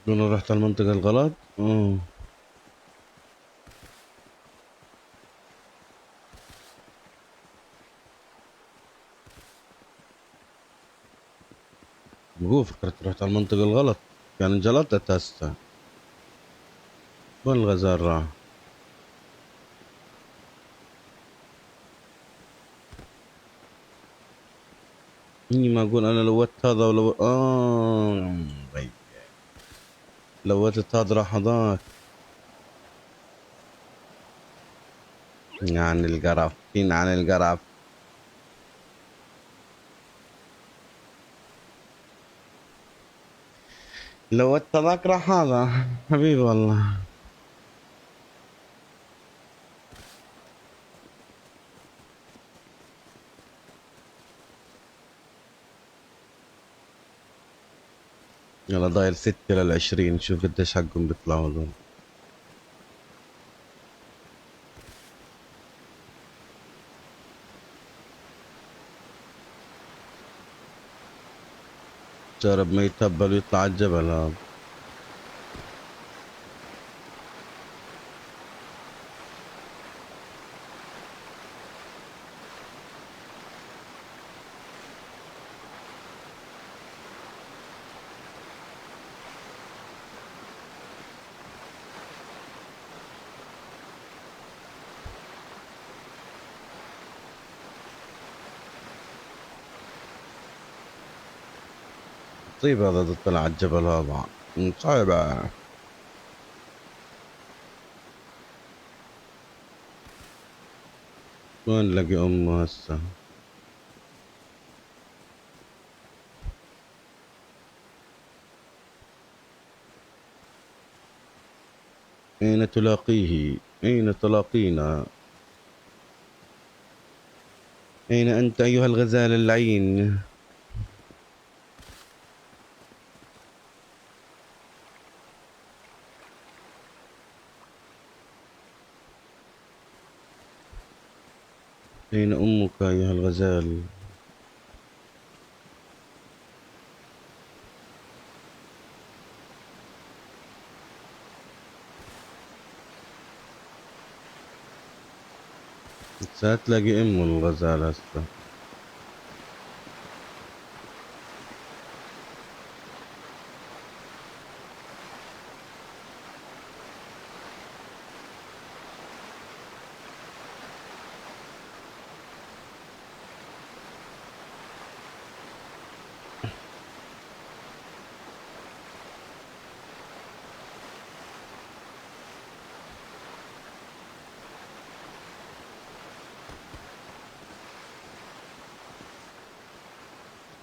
أنا رحت على المنطقة الغلط. بقول فكرت رحت على المنطقة الغلط، يعني انجلطت هسه. وين الغزال راح؟ إني ما أقول أنا لوت هذا ولو بي. لوتت هذا راح هذاك. عن القرف، فين عن القرف؟ لوت هذاك راح هذا حبيبي والله. يلا ضايل 6 للعشرين، شوف قديش حقهم بيطلعوا هذول. جرب ما يتهبل ويطلع على الجبل هذا. طيب هذا طلع على الجبل هذا صعبة. وين نلاقي أمه هسه؟ أين تلاقيه؟ أين تلاقينا؟ أين أنت أيها الغزال اللعين؟ أين أمك أيها الغزال؟ هسا تلاقي امه الغزال هسا.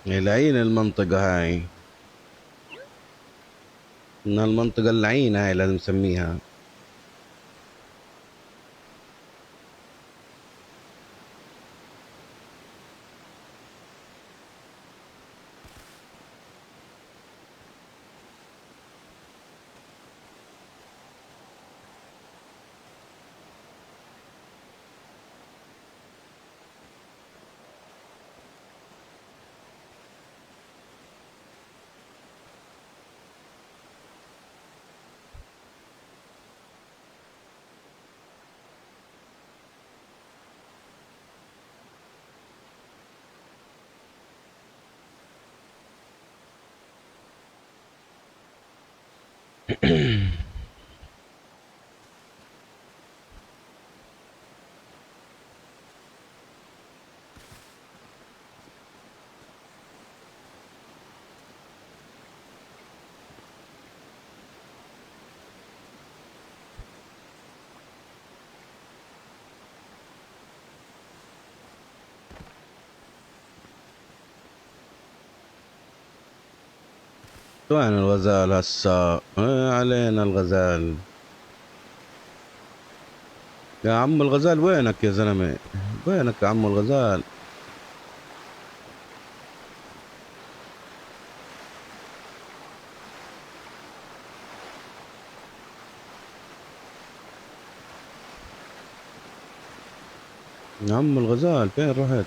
لعين المنطقة هاي، إنها المنطقة اللعينة هاي لازم نسميها. وين الغزال هسا؟ إيه علينا الغزال يا عم. الغزال وينك يا زلمة؟ وينك يا عم الغزال؟ يا عم الغزال فين رحت؟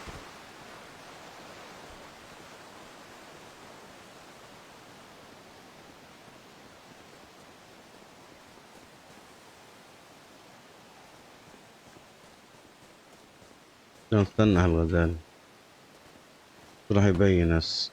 لا، استنى هالغزال راح يبين هس.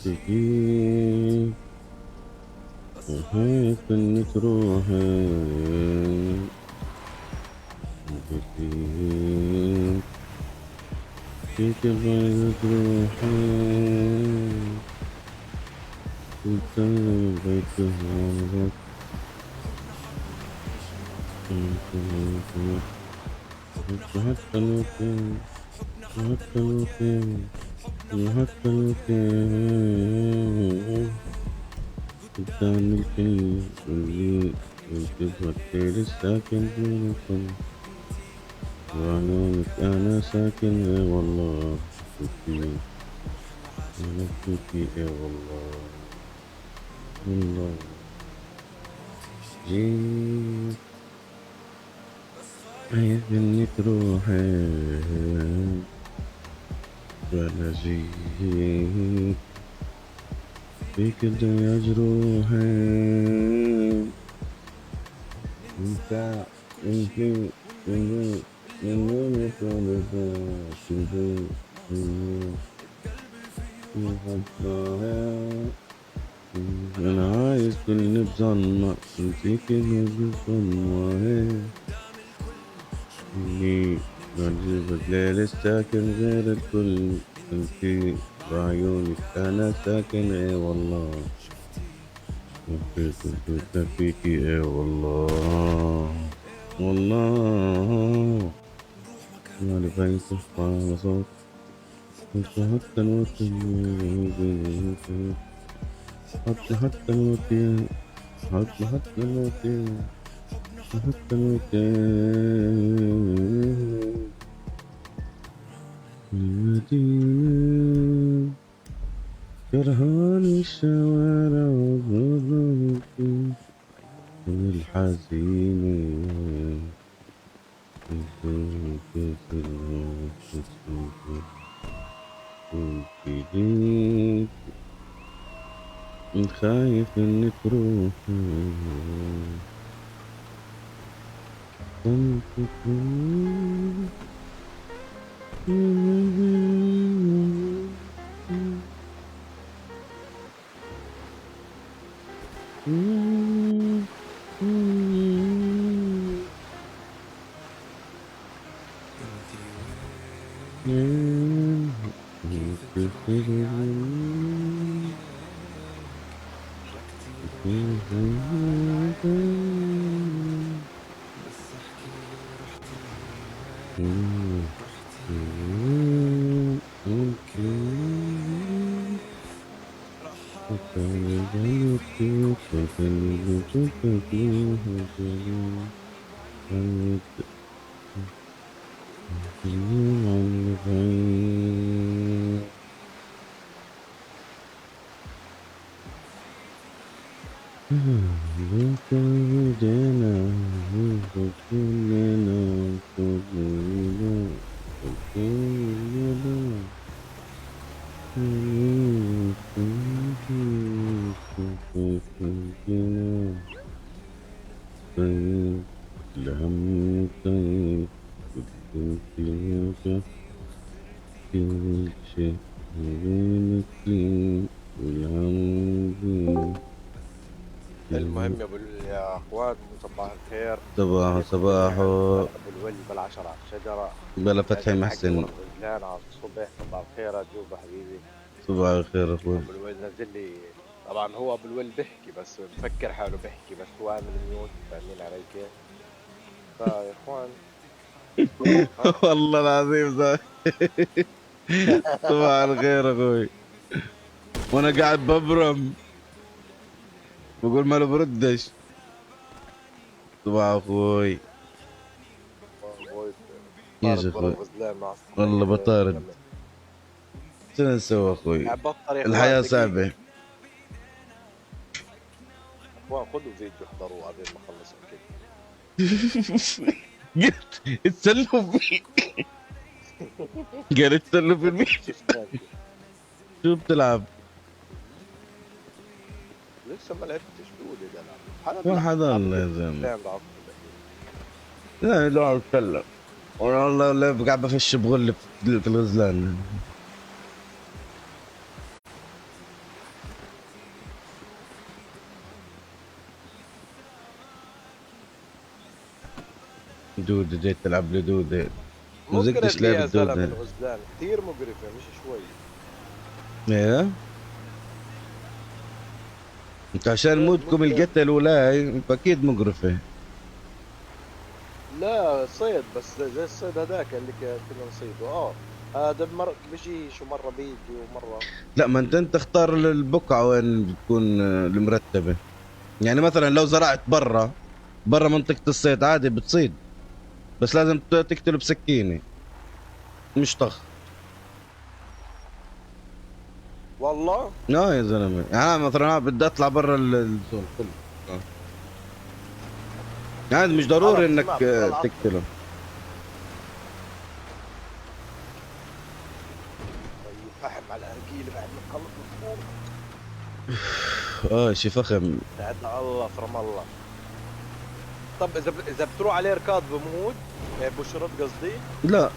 تجي وهيك انك روحي فيك بغيت روحي انت بغيت هربك. حتى لو كان، حتى لو كان، حتى لو كان قدام الكل اللي انت ساكن بينكم وعيونك انا ساكن، اي والله فيكي انا فيكي، اي والله والله جيت عايز منك روحي ولا جيت فيك الدنيا جروحي. انت انت انت انت. انا عايز كل بظلمة نسيك بظلمة إني بعجبك ليل الساكن غير الكل انتي بعيونك انا ساكن ايه والله حبيت فيكي ايه والله والله ما لبيت على صوت كنت حتى الموت حتى حتى الموت حتى حتى الموت حتى الموت المدينة كرهان الشوارع والظلام والحزينة خايف انك تروحي المهم يا ابو يا اخوان صباح الخير. صباح عليكم صباح. جميعا. بلا ابو الول بلا عشرة على الشجرة. بلا فتحي لازم حق محسن. والغزلان على الصبح. صباح الخير يا جوبا حبيبي. صباح الخير اخوي. ابو الول نزل لي، طبعا هو ابو الول بيحكي بس مفكر حاله بيحكي بس هو عامل mute، فاهمين علي كيف؟ فيا اخوان والله العظيم صباح الخير اخوي. وانا قاعد ببرم بقول ما له بردش. صباح اخوي. يا طارد اخوي ورا الغزلان مع الصبح. والله بطارد. شنو نسوي اخوي؟ قاعد بطر يا اخوان، الحياة دقيقة. صعبة. اخوان خذوا فيديو احضروه قبل ما اخلص اكل. قلت اتسلوا فيه. قال اتسلوا في الفيديو. شو بتلعب؟ لسه ما لعبتش، بقول بدي العب. حدا وين بيلعب؟ حدا الله يا زلمه. غزلان بعصب. لا لا اتسلى. والله لا قاعد بفش بغل في الغزلان. دودة جيت تلعب لي دودة. ما زقتش مقرف يا لعبة زلمه دودة. الغزلان كثير مقرفه، مش شوي. ايه انت عشان مودكم القتل ولا فاكيد مقرفة. لا صيد بس زي الصيد هذاك اللي كنا نصيده. هذا مر بيجيش ومره بيجي ومره لا ما انت تختار البقعة وين بتكون المرتبة. يعني مثلا لو زرعت برا منطقة الصيد عادي بتصيد، بس لازم تقتله بسكينة مش طخ. والله؟ لا يا زلمة، يعني أنا مثلا بدي اطلع برا الزون كله. يعني مش ضروري خلص، انك اسمع، بطلع. تقتله. طيب فحم على الارجيله بعد ما نخلص الفطور. شي فخم. ساعدنا الله في رام الله. طب اذا بتروح عليه ركاض بموت؟ بشرط قصدي؟ لا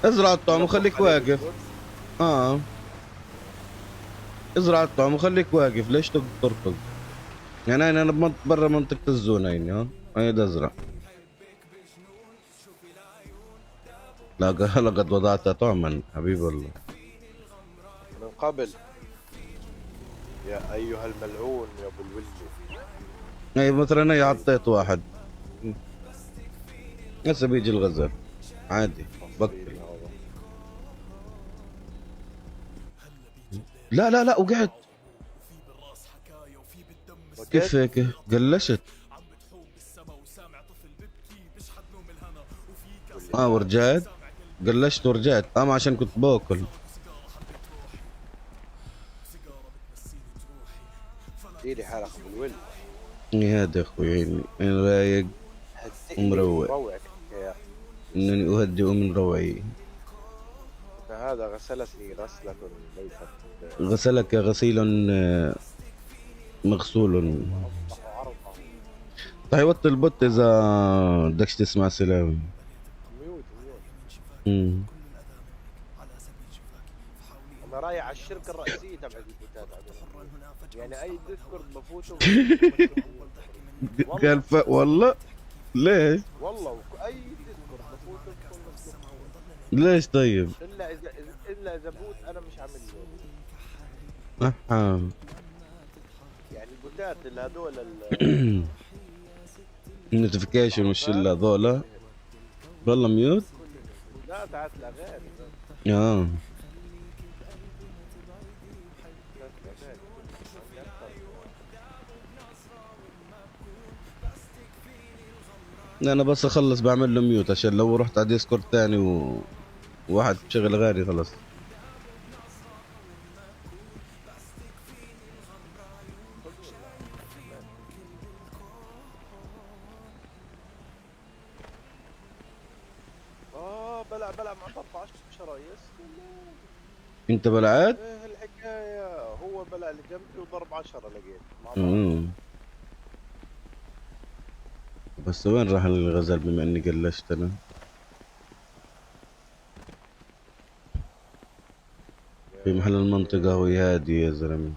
ازرع الطعم إذا وخليك بتروح عليه واقف. بشرط؟ ازرع الطعم وخليك واقف، ليش تركض؟ يعني انا برا منطقة ال zone هيني، ها هي بدي ازرع. لا لقد وضعت طعما حبيب الله. من قبل يا ايها الملعون يا ابو الولد. اي مثلا هي عطيت واحد، هسه بيجي الغزل عادي بكر. لا لا لا وقعت. كيف هيك قلشت؟ ورجعت قلشت ورجعت. ما عشان كنت باكل. ديري حالك ابو الولد. يا هذا اخوي عيني انا رايق هدئني ومروق. روعك يا انني اهدئ من روعي. هذا غسلتني غسلة ليست غسلك غسيل مغسول. عرضه. طيب وطي ال bot اذا بدكش تسمع سلاوي. mute mute. انا رايح على الشركة الرئيسية تبعت البوتات عندنا. يعني اي Discord بفوته. قال والله ليش؟ والله اي Discord بفوته بكون مفتوح. ليش طيب؟ الا اذا bot انا مش عامل له. أحا. يعني البوتات اللي هذول ال notification والشله هذولا والله mute. لا تاعت الاغاني. تاعت الاغاني عندي أكثر. انا بس اخلص بعمل له mute عشان لو رحت على Discord ثاني وواحد بشغل اغاني خلص. بلع بلع مع 14 يا سلام. انت بلعت؟ ايه الحكاية؟ هو بلع اللي جنبي وضرب 10 لقيت مع بعض. بس وين راح الغزال بما اني قلشت انا؟ في محل المنطقة هو هادي يا زلمة.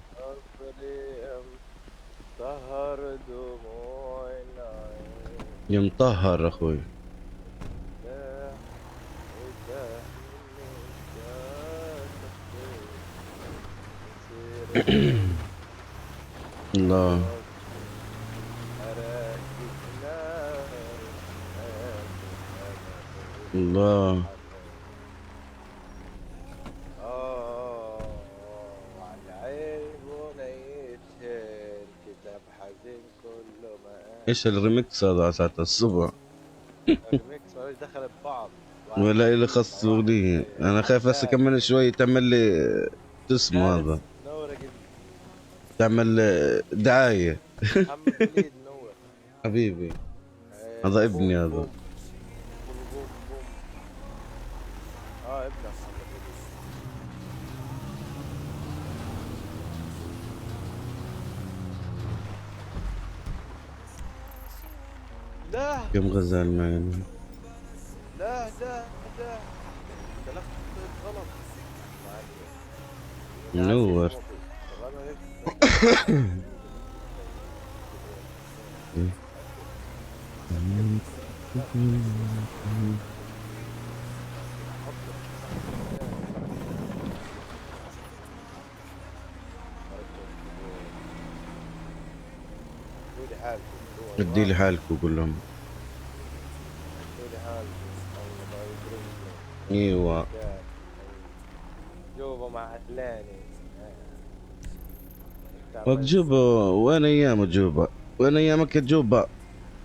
طهر دموع العين. يا مطهر اخوي. لا ارتاح مني الله. الله. اه على عين بنيتين كتاب حزين كله ما ايش الريمكس هذا على ساعة الصبح؟ الريمكس مالوش دخل ببعض. ولا إلي خص اغنية، انا خايف هسه كمان شوي تعمل لي شو اسمه هذا؟ نورك. تعمل دعاية. محمد وليد نور. حبيبي هذا ابني بوم هذا. بوم بوم بوم بوم. ابنك محمد وليد. لا. كم غزال معنا؟ لا لا لا، تلفت غلط. منور. ادوا لي حالكم. ادي لي حالكم كلهم. ادوا لي حالكم الله يضربكم. ايوه. جوبا مع علاني. وقت جوبا، وين ايام جوبا؟ وين ايامك يا جوبا؟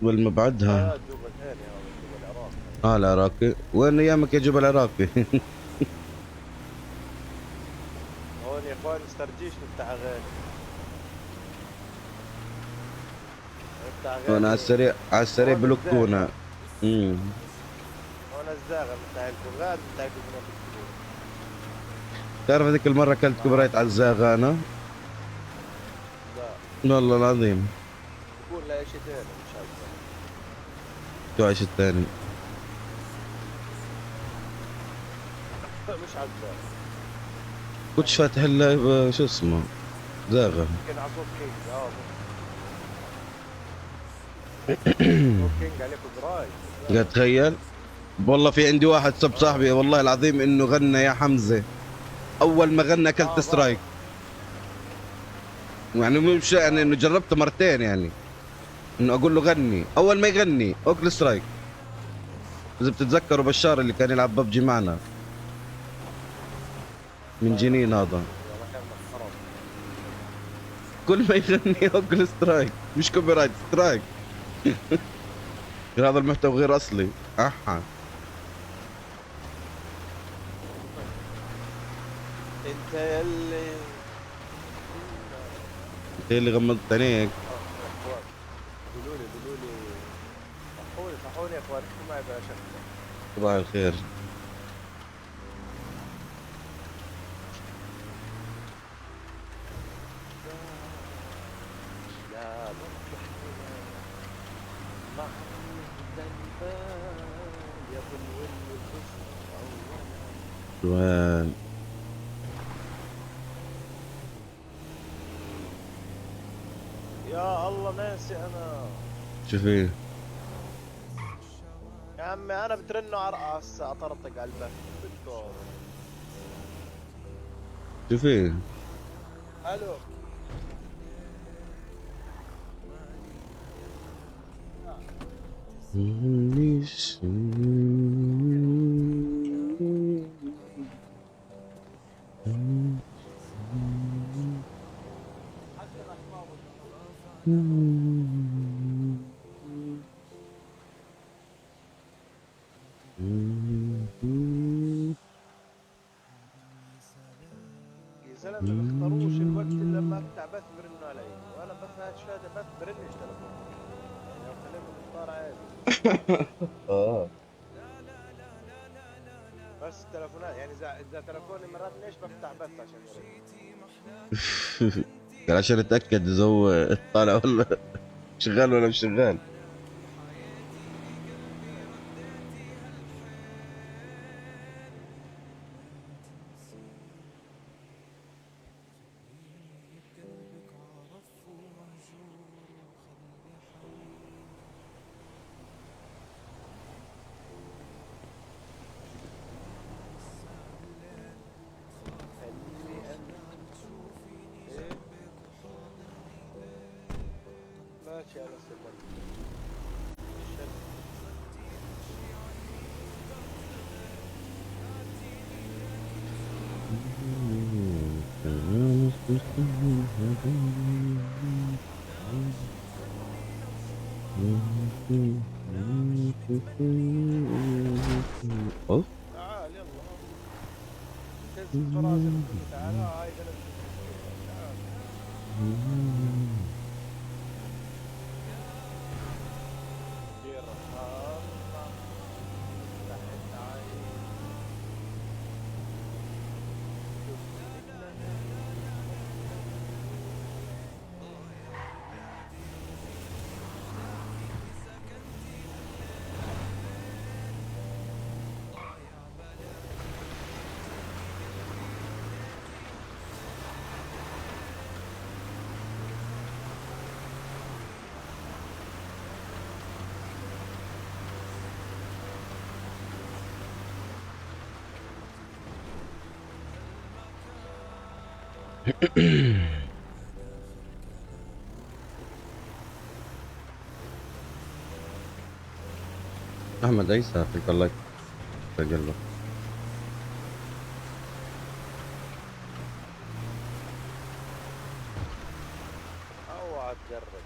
والما بعدها؟ اه جوبا ثاني، هذا جوبا العراق. اه العراقي، وين ايامك يا جوبا العراقي؟ هون يا اخوان استرجيش نفتح اغاني، نفتح اغاني. هون على السريع على السريع هون. بلوكونا. هون الزاغة نفتح لكم غاد، نفتح لكم من بالكبير. تعرف هذيك المرة اكلت كبريت على الزاغة انا؟ لا. والله العظيم. بكون لا شيء ثاني مش عارف. شو عيش الثاني؟ مش على الزاغة. كنتش فاتح ال live، شو اسمه. زاغة. يمكن على صوت كينج. صوت كينج عليه copyright. قاعد تخيل والله في عندي واحد sub صاحبي والله العظيم انه غنى يا حمزة، اول ما غنى اكلت strike. يعني مش يعني انه جربته مرتين، يعني انه اقول له غني، اول ما يغني اكل strike. اذا بتتذكروا بشار اللي كان يلعب ببجي معنا من جنين، هذا كل ما يغني اكل strike، مش copyright، strike. هذا المحتوى غير اصلي. احا انت يلي انت اللي غمضت عينيك. قولوا لي قولوا لي صحوني صحوني يا اخوان، احكوا معي بلا شك. صباح الخير. لا مع يا ابو الول وين؟ يا الله ناسي انا. شو في؟ يا عمي انا بترنوا على هسه اطرطق على البث بدكم. شو في؟ الو يا زلمه بيختاروش الوقت اللي لما افتح بث برنوا علي، وانا بث هذا بث برنش تلفون، يعني لو خليته مختار عادي. بس التلفونات يعني اذا تلفوني مرات ليش بفتح بث عشان يرن. قال عشان اتاكد اذا هو طالع ولا شغال ولا مش شغال. خليني انا ايه ماشي على سلم شد. اوف تعال يلا تنزل فراسك تعال. هاي زلمة تعال. درهم تحت عين احمد عيسى في الله قال له اوعى تجرب.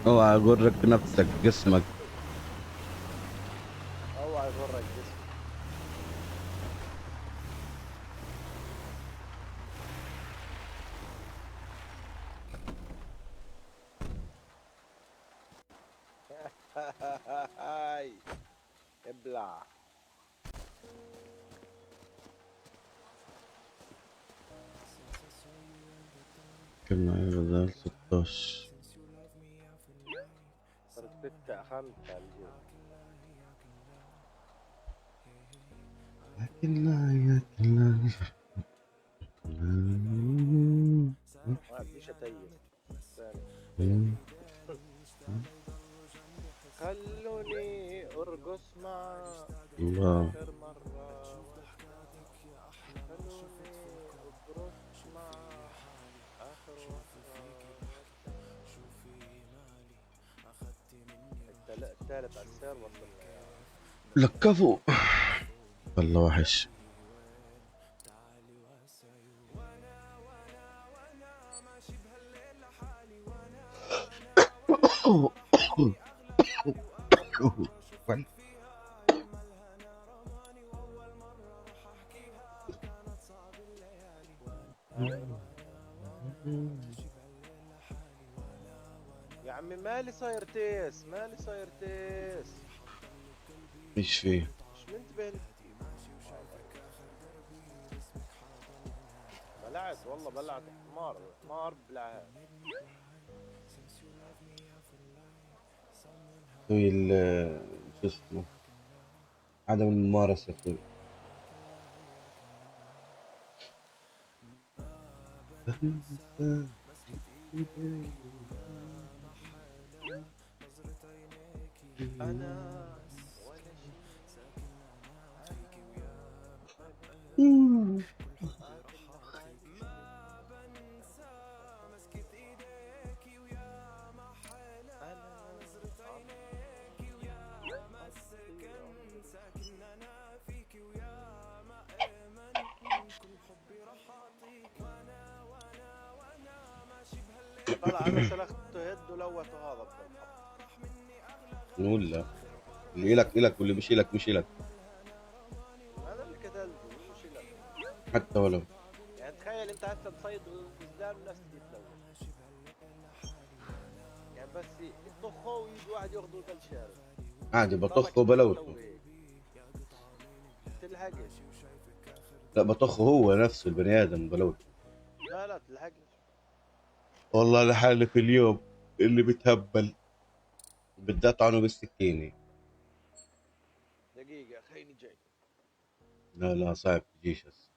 اوعى يغرك نفسك جسمك. اوعى يغرك جسمك. هاي ابلع. كم معي غزال 16. صرت 6 5 اليوم. لكن لا يا لا. الله. آخر مرة خلوني أبرش مع آخر واحد. الثالث على السير وصلنا يا لك كفو والله وحش. يا عمي مالي صاير تيس، مالي صاير تيس. ايش فيه؟ مش منتبه. بلعت والله، بلعت حمار، حمار بلعت. هي شو اسمه، عدم الممارسة اخوي. انا ولا شيء. طلع انا سلخته هد ولوته هذا بالحق. نقول لا، اللي إلك إلك واللي مش إلك مش إلك. هذا اللي قتلته مش إلك. حتى ولو. يعني تخيل انت هسه تصيد غزلان والناس تجي تلوت. يعني بس يطخه ويجي واحد ياخذه كل شارب. عادي بطخه وبلوته. تلحقش. لا بطخه هو نفسه البني ادم بلوته. لا لا تلحقش. والله لحالي في اليوم اللي بتهبل بدي اطعنه بالسكينة. دقيقة خليني جاي. لا لا صعب تجيش هسه.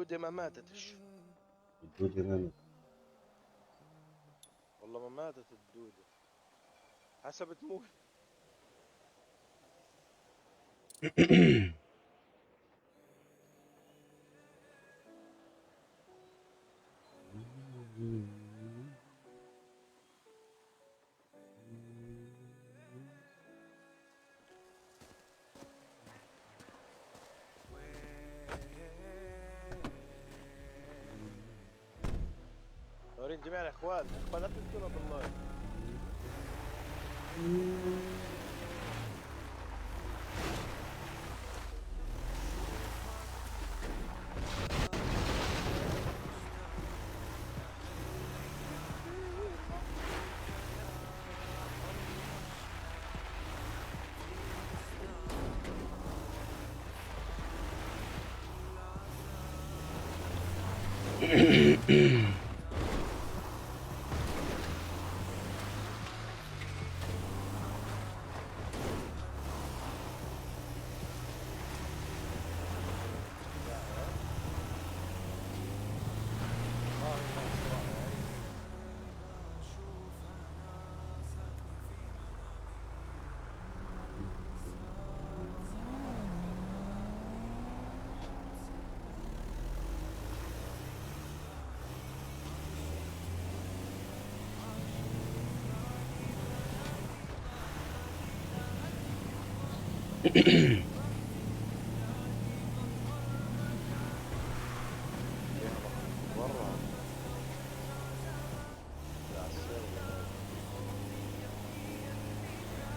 الدودة ما ماتتش. الدودة ما ماتت. والله ما ماتت الدودة، حسب تموت. نورين جميع الاخوان، الاخوان لا تنسونا بالله.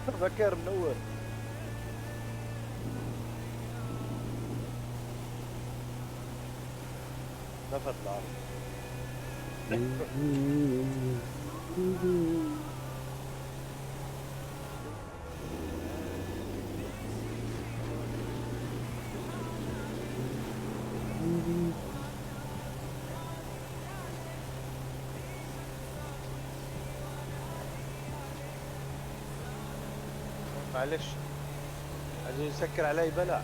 برا بكر منور. نفد العرض. معلش عايز يسكر علي بلع.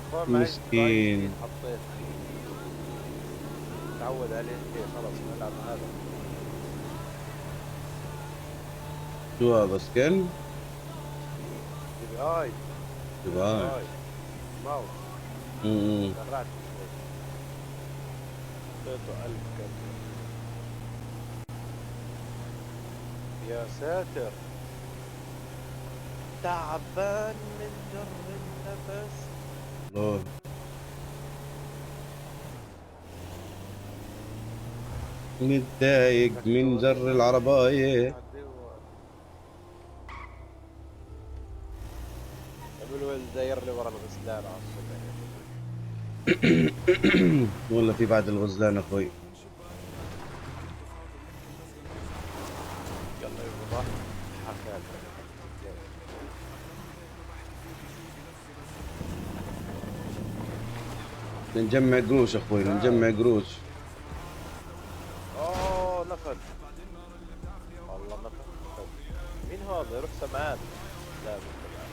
اخوان معلش. مسكين. حطيت تعود عليه خلص نلعب هذا. شو هذا skin؟ اي. دبي. ماوس. سرعت شوي، حطيته 1000 كم. يا ساتر، تعبان من جر النفس. الله، متضايق من جر العرباية. ابو الولد داير لي ورا الغزلان على الصبح. والله في بعد الغزلان اخوي. يلا يا حكى. نجمع قروش اخوي، نجمع قروش. اوه نفد، والله نفد. مين هذا؟ روح سمعان. لا مش سمعان.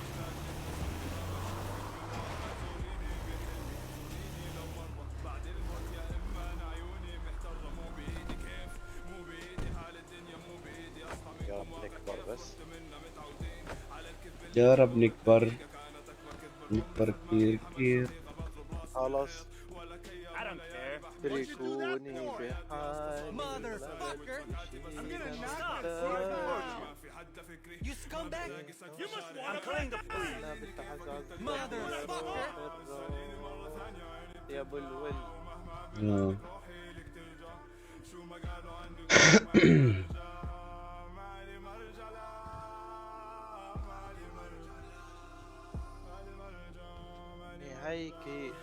يا رب نكبر بس. يا رب نكبر، نكبر كثير كثير. خلاص. I don't care. اتركوني بحالي. Motherfucker. I'm gonna knock the You scumbag. You must want I'm calling the police. Motherfucker. يا ابو الول. آه. هيك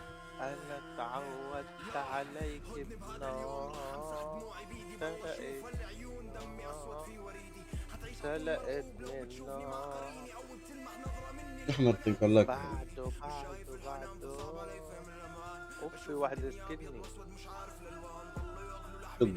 انا تعودت عليك بنار، سلقتني النار. احمد طيب الله. بعده بعده بعده. اوف في واحد سكني. طب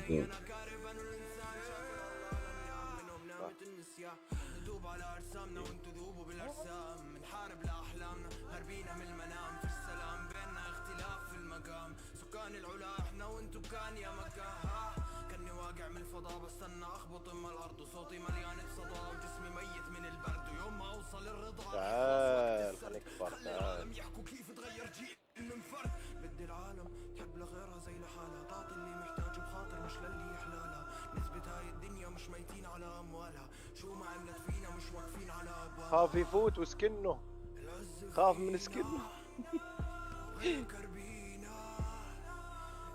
سكان العلا احنا وانتو كان يا مكان ها كاني واقع من الفضاء بستنى اخبط ام الارض وصوتي مليان بصدى وجسمي ميت من البرد ويوم ما اوصل الرضا تعال خليك كبر خلي تعال. العالم يحكوا كيف تغير جيل من فرد بدي العالم تحب لغيرها زي لحالها تعطي اللي محتاجه بخاطر مش للي يحلالها نثبت هاي الدنيا مش ميتين على اموالها شو ما عملت فينا مش واقفين على ابوابها خاف يفوت وسكنه، العز خاف من سكنه. غير كربينا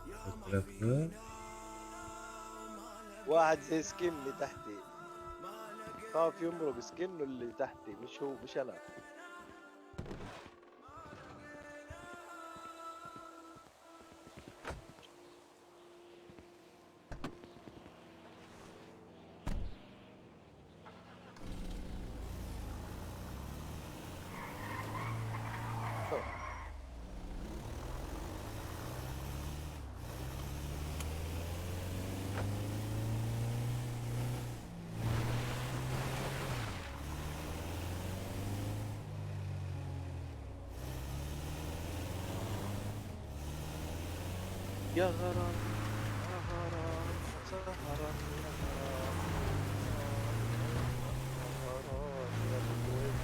يا ما فينا واحد زي سكن اللي تحتي خاف يمرق سكنه اللي تحتي، مش هو مش انا. يا غرام يا غرام سهرا يا غرام يا غرام يا بالويل.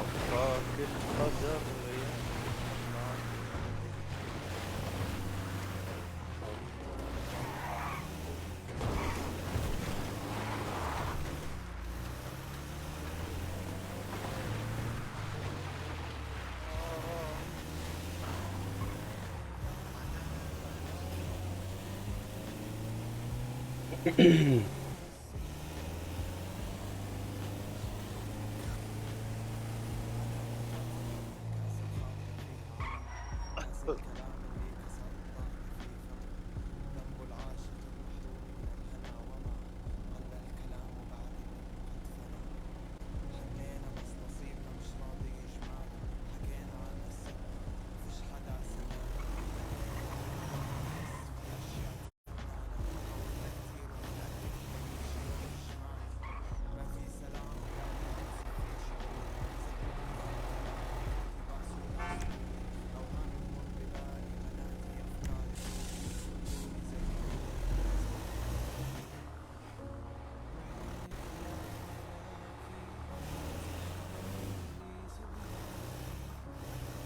أفراك القدر يا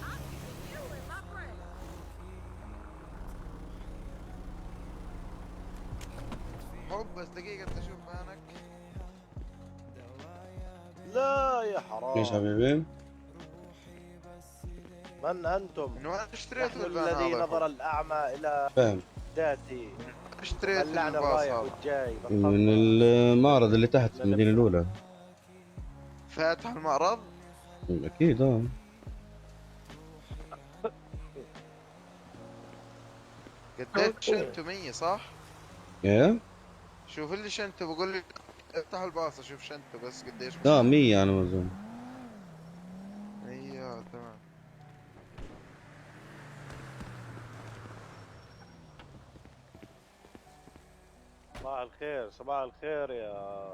I'm keeping you in my prayers. حب بس دقيقة انت شوف مانك. لا يا ليش حرام. حبيبي؟ من أنتم؟ من وين اشتريت نحن الفان الذي هذا؟ نظر الأعمى إلى فاهم. ذاتي، اشتريت طلعنا الباص الرايح هذا؟ والجاي من بطلنا. المعرض اللي تحت في المدينة الأولى. فاتح المعرض؟ أكيد اه. قديش شنته 100 صح؟ ايه؟ شوف اللي شنته بقول لي افتح الباص اشوف شنته بس قديش. لا 100 على ما أظن. ايوه تمام. صباح الخير، صباح الخير يا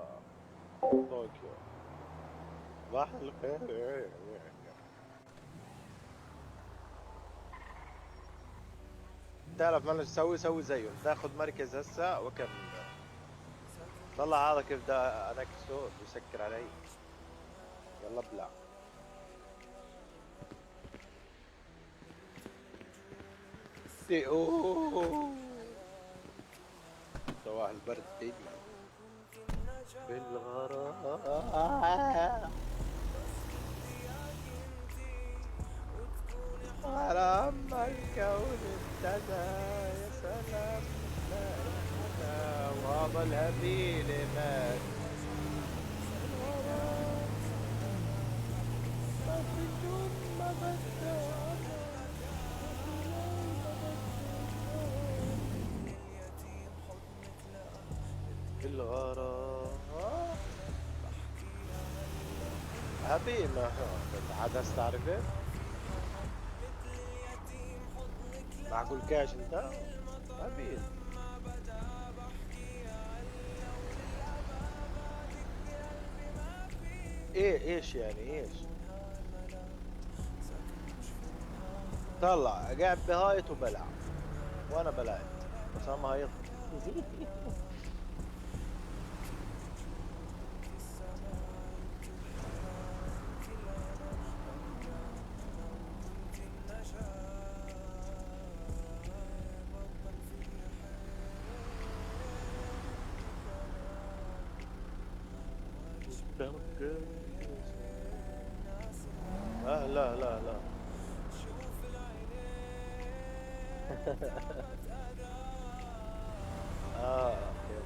طوكيو، صباح الخير. تعرف ما تسوي؟ سوي زيه، تاخذ مركز هسه وكم طلع هذا كيف دا انكسه بيسكر علي. يلا ابلع. سي اوه صباح البرد دايما بالغرام غرام الكون ابتدى يا سلام لا انحنى. الهبيلة مات. ما في نجوم ما بدها، ما في ليل ما بدها. الغرام هبي ما عاد هسه عرفت؟ معقول كاش انت؟ هبيل. ايه ايش يعني ايش؟ طلع قاعد بهايط وبلع، وانا بلعت بس انا ما هايطت. لا لا لا لا. Okay.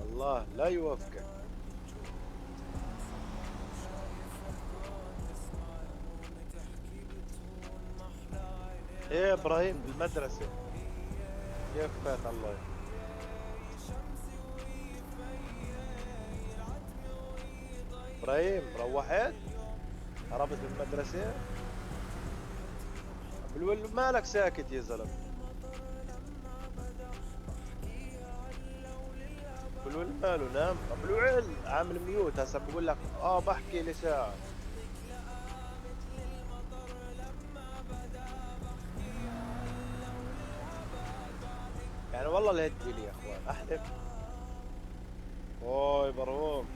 الله لا يوفقك. ايه يا ابراهيم بالمدرسة كيف فات الله؟ ابراهيم روحت؟ هربت من المدرسة؟ بالول مالك ساكت يا زلمة؟ بالول ماله نام؟ بالوعل عامل ميوت هسه بقول لك بحكي لي ساعة. يعني والله الهد لي يا اخوان احلف. اوي برهوم.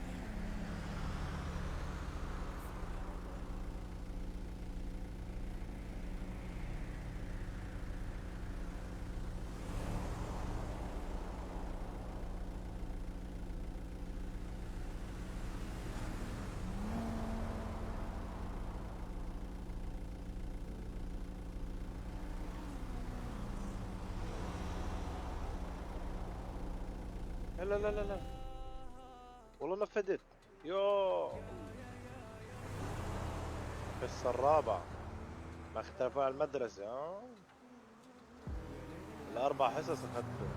لا لا لا لا والله نفذت. يو بس الرابع ما اختلفوا على المدرسة. الأربع حصص أخذته.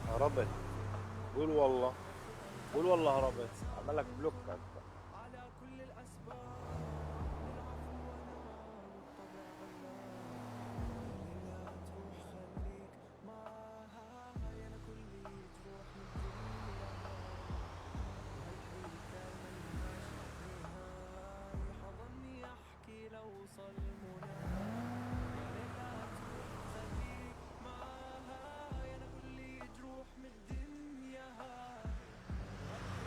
هربت. قول والله، قول والله هربت. عمل لك block انت.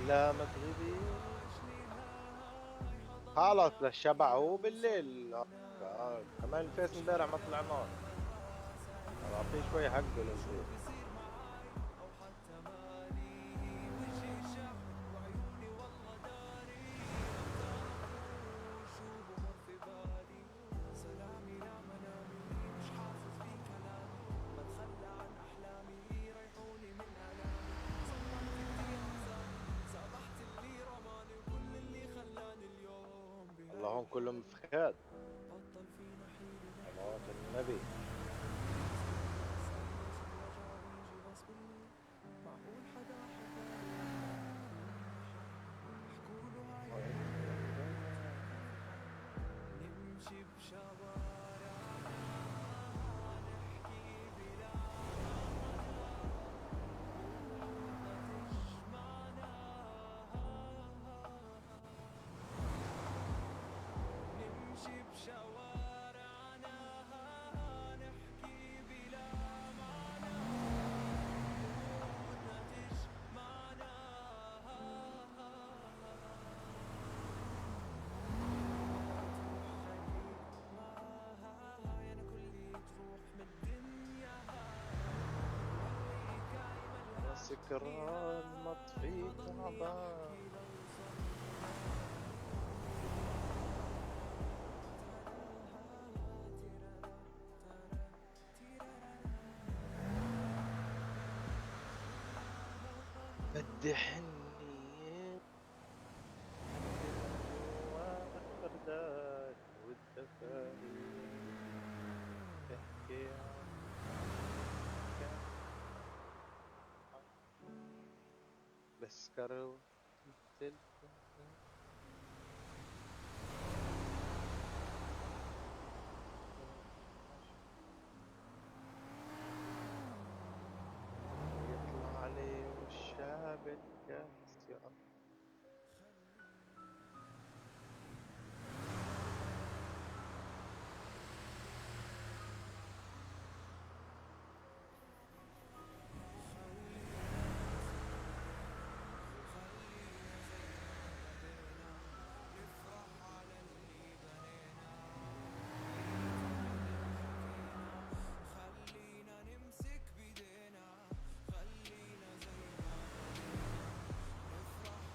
لا ما تغيبي خلص للشبع هو بالليل. كمان الفيس امبارح ما طلعناه. اعطيه شوي حقه للفيس. الله هون كلهم فخاد. صلاة النبي. سكران مطفي تعبان. بدي حنية جوات والدفاهي تحكي عنك بسكر التلفون. يطلع لي والشاب الكاس يا الله. خلينا نمسك بيدينا، خلينا زي ما بدينا، نفرح.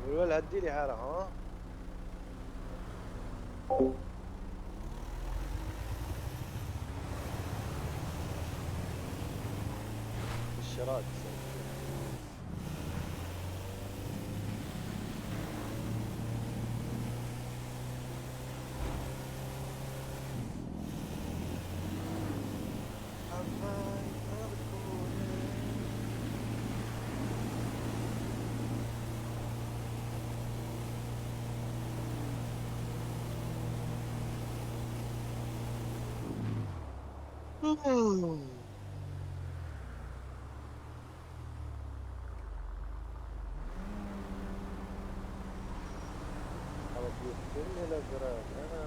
والول هدي لي حالك ها. الشراك. عم بيقتلني الازرق انا.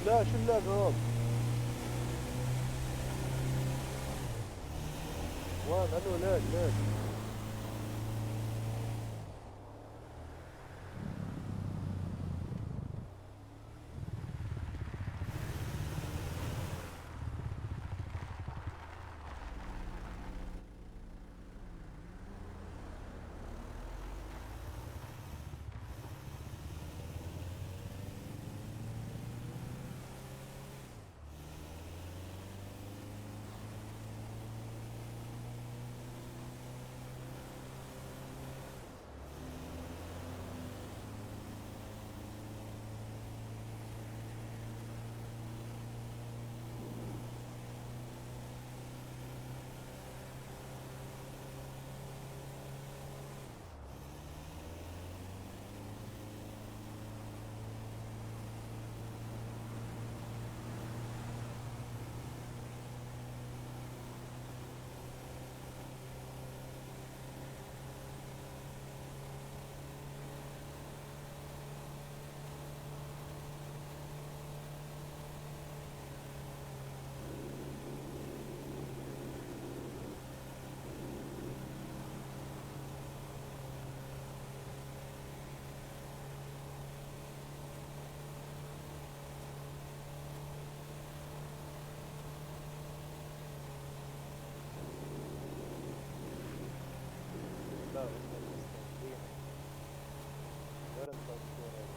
لا شو اللاج هون؟ وين الو لاج لاج. لا بس مستنكين غير مستنكين.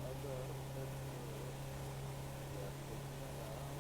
القدر بده ياخدنا العام.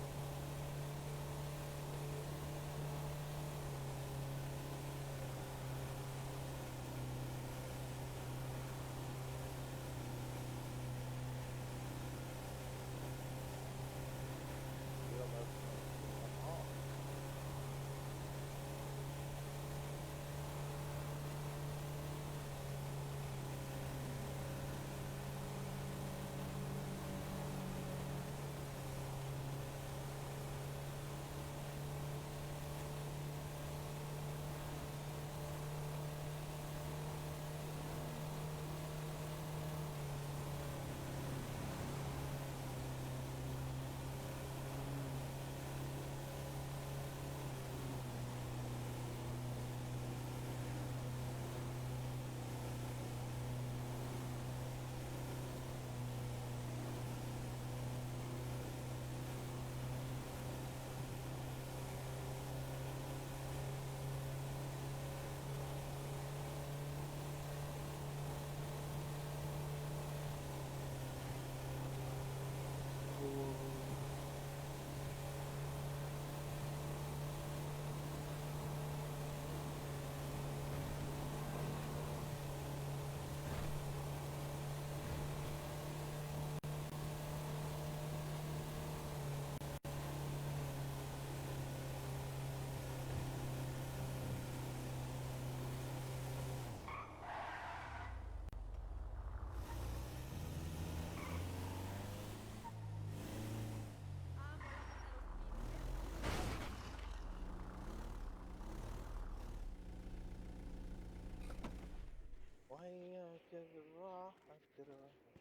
الراحة تروح.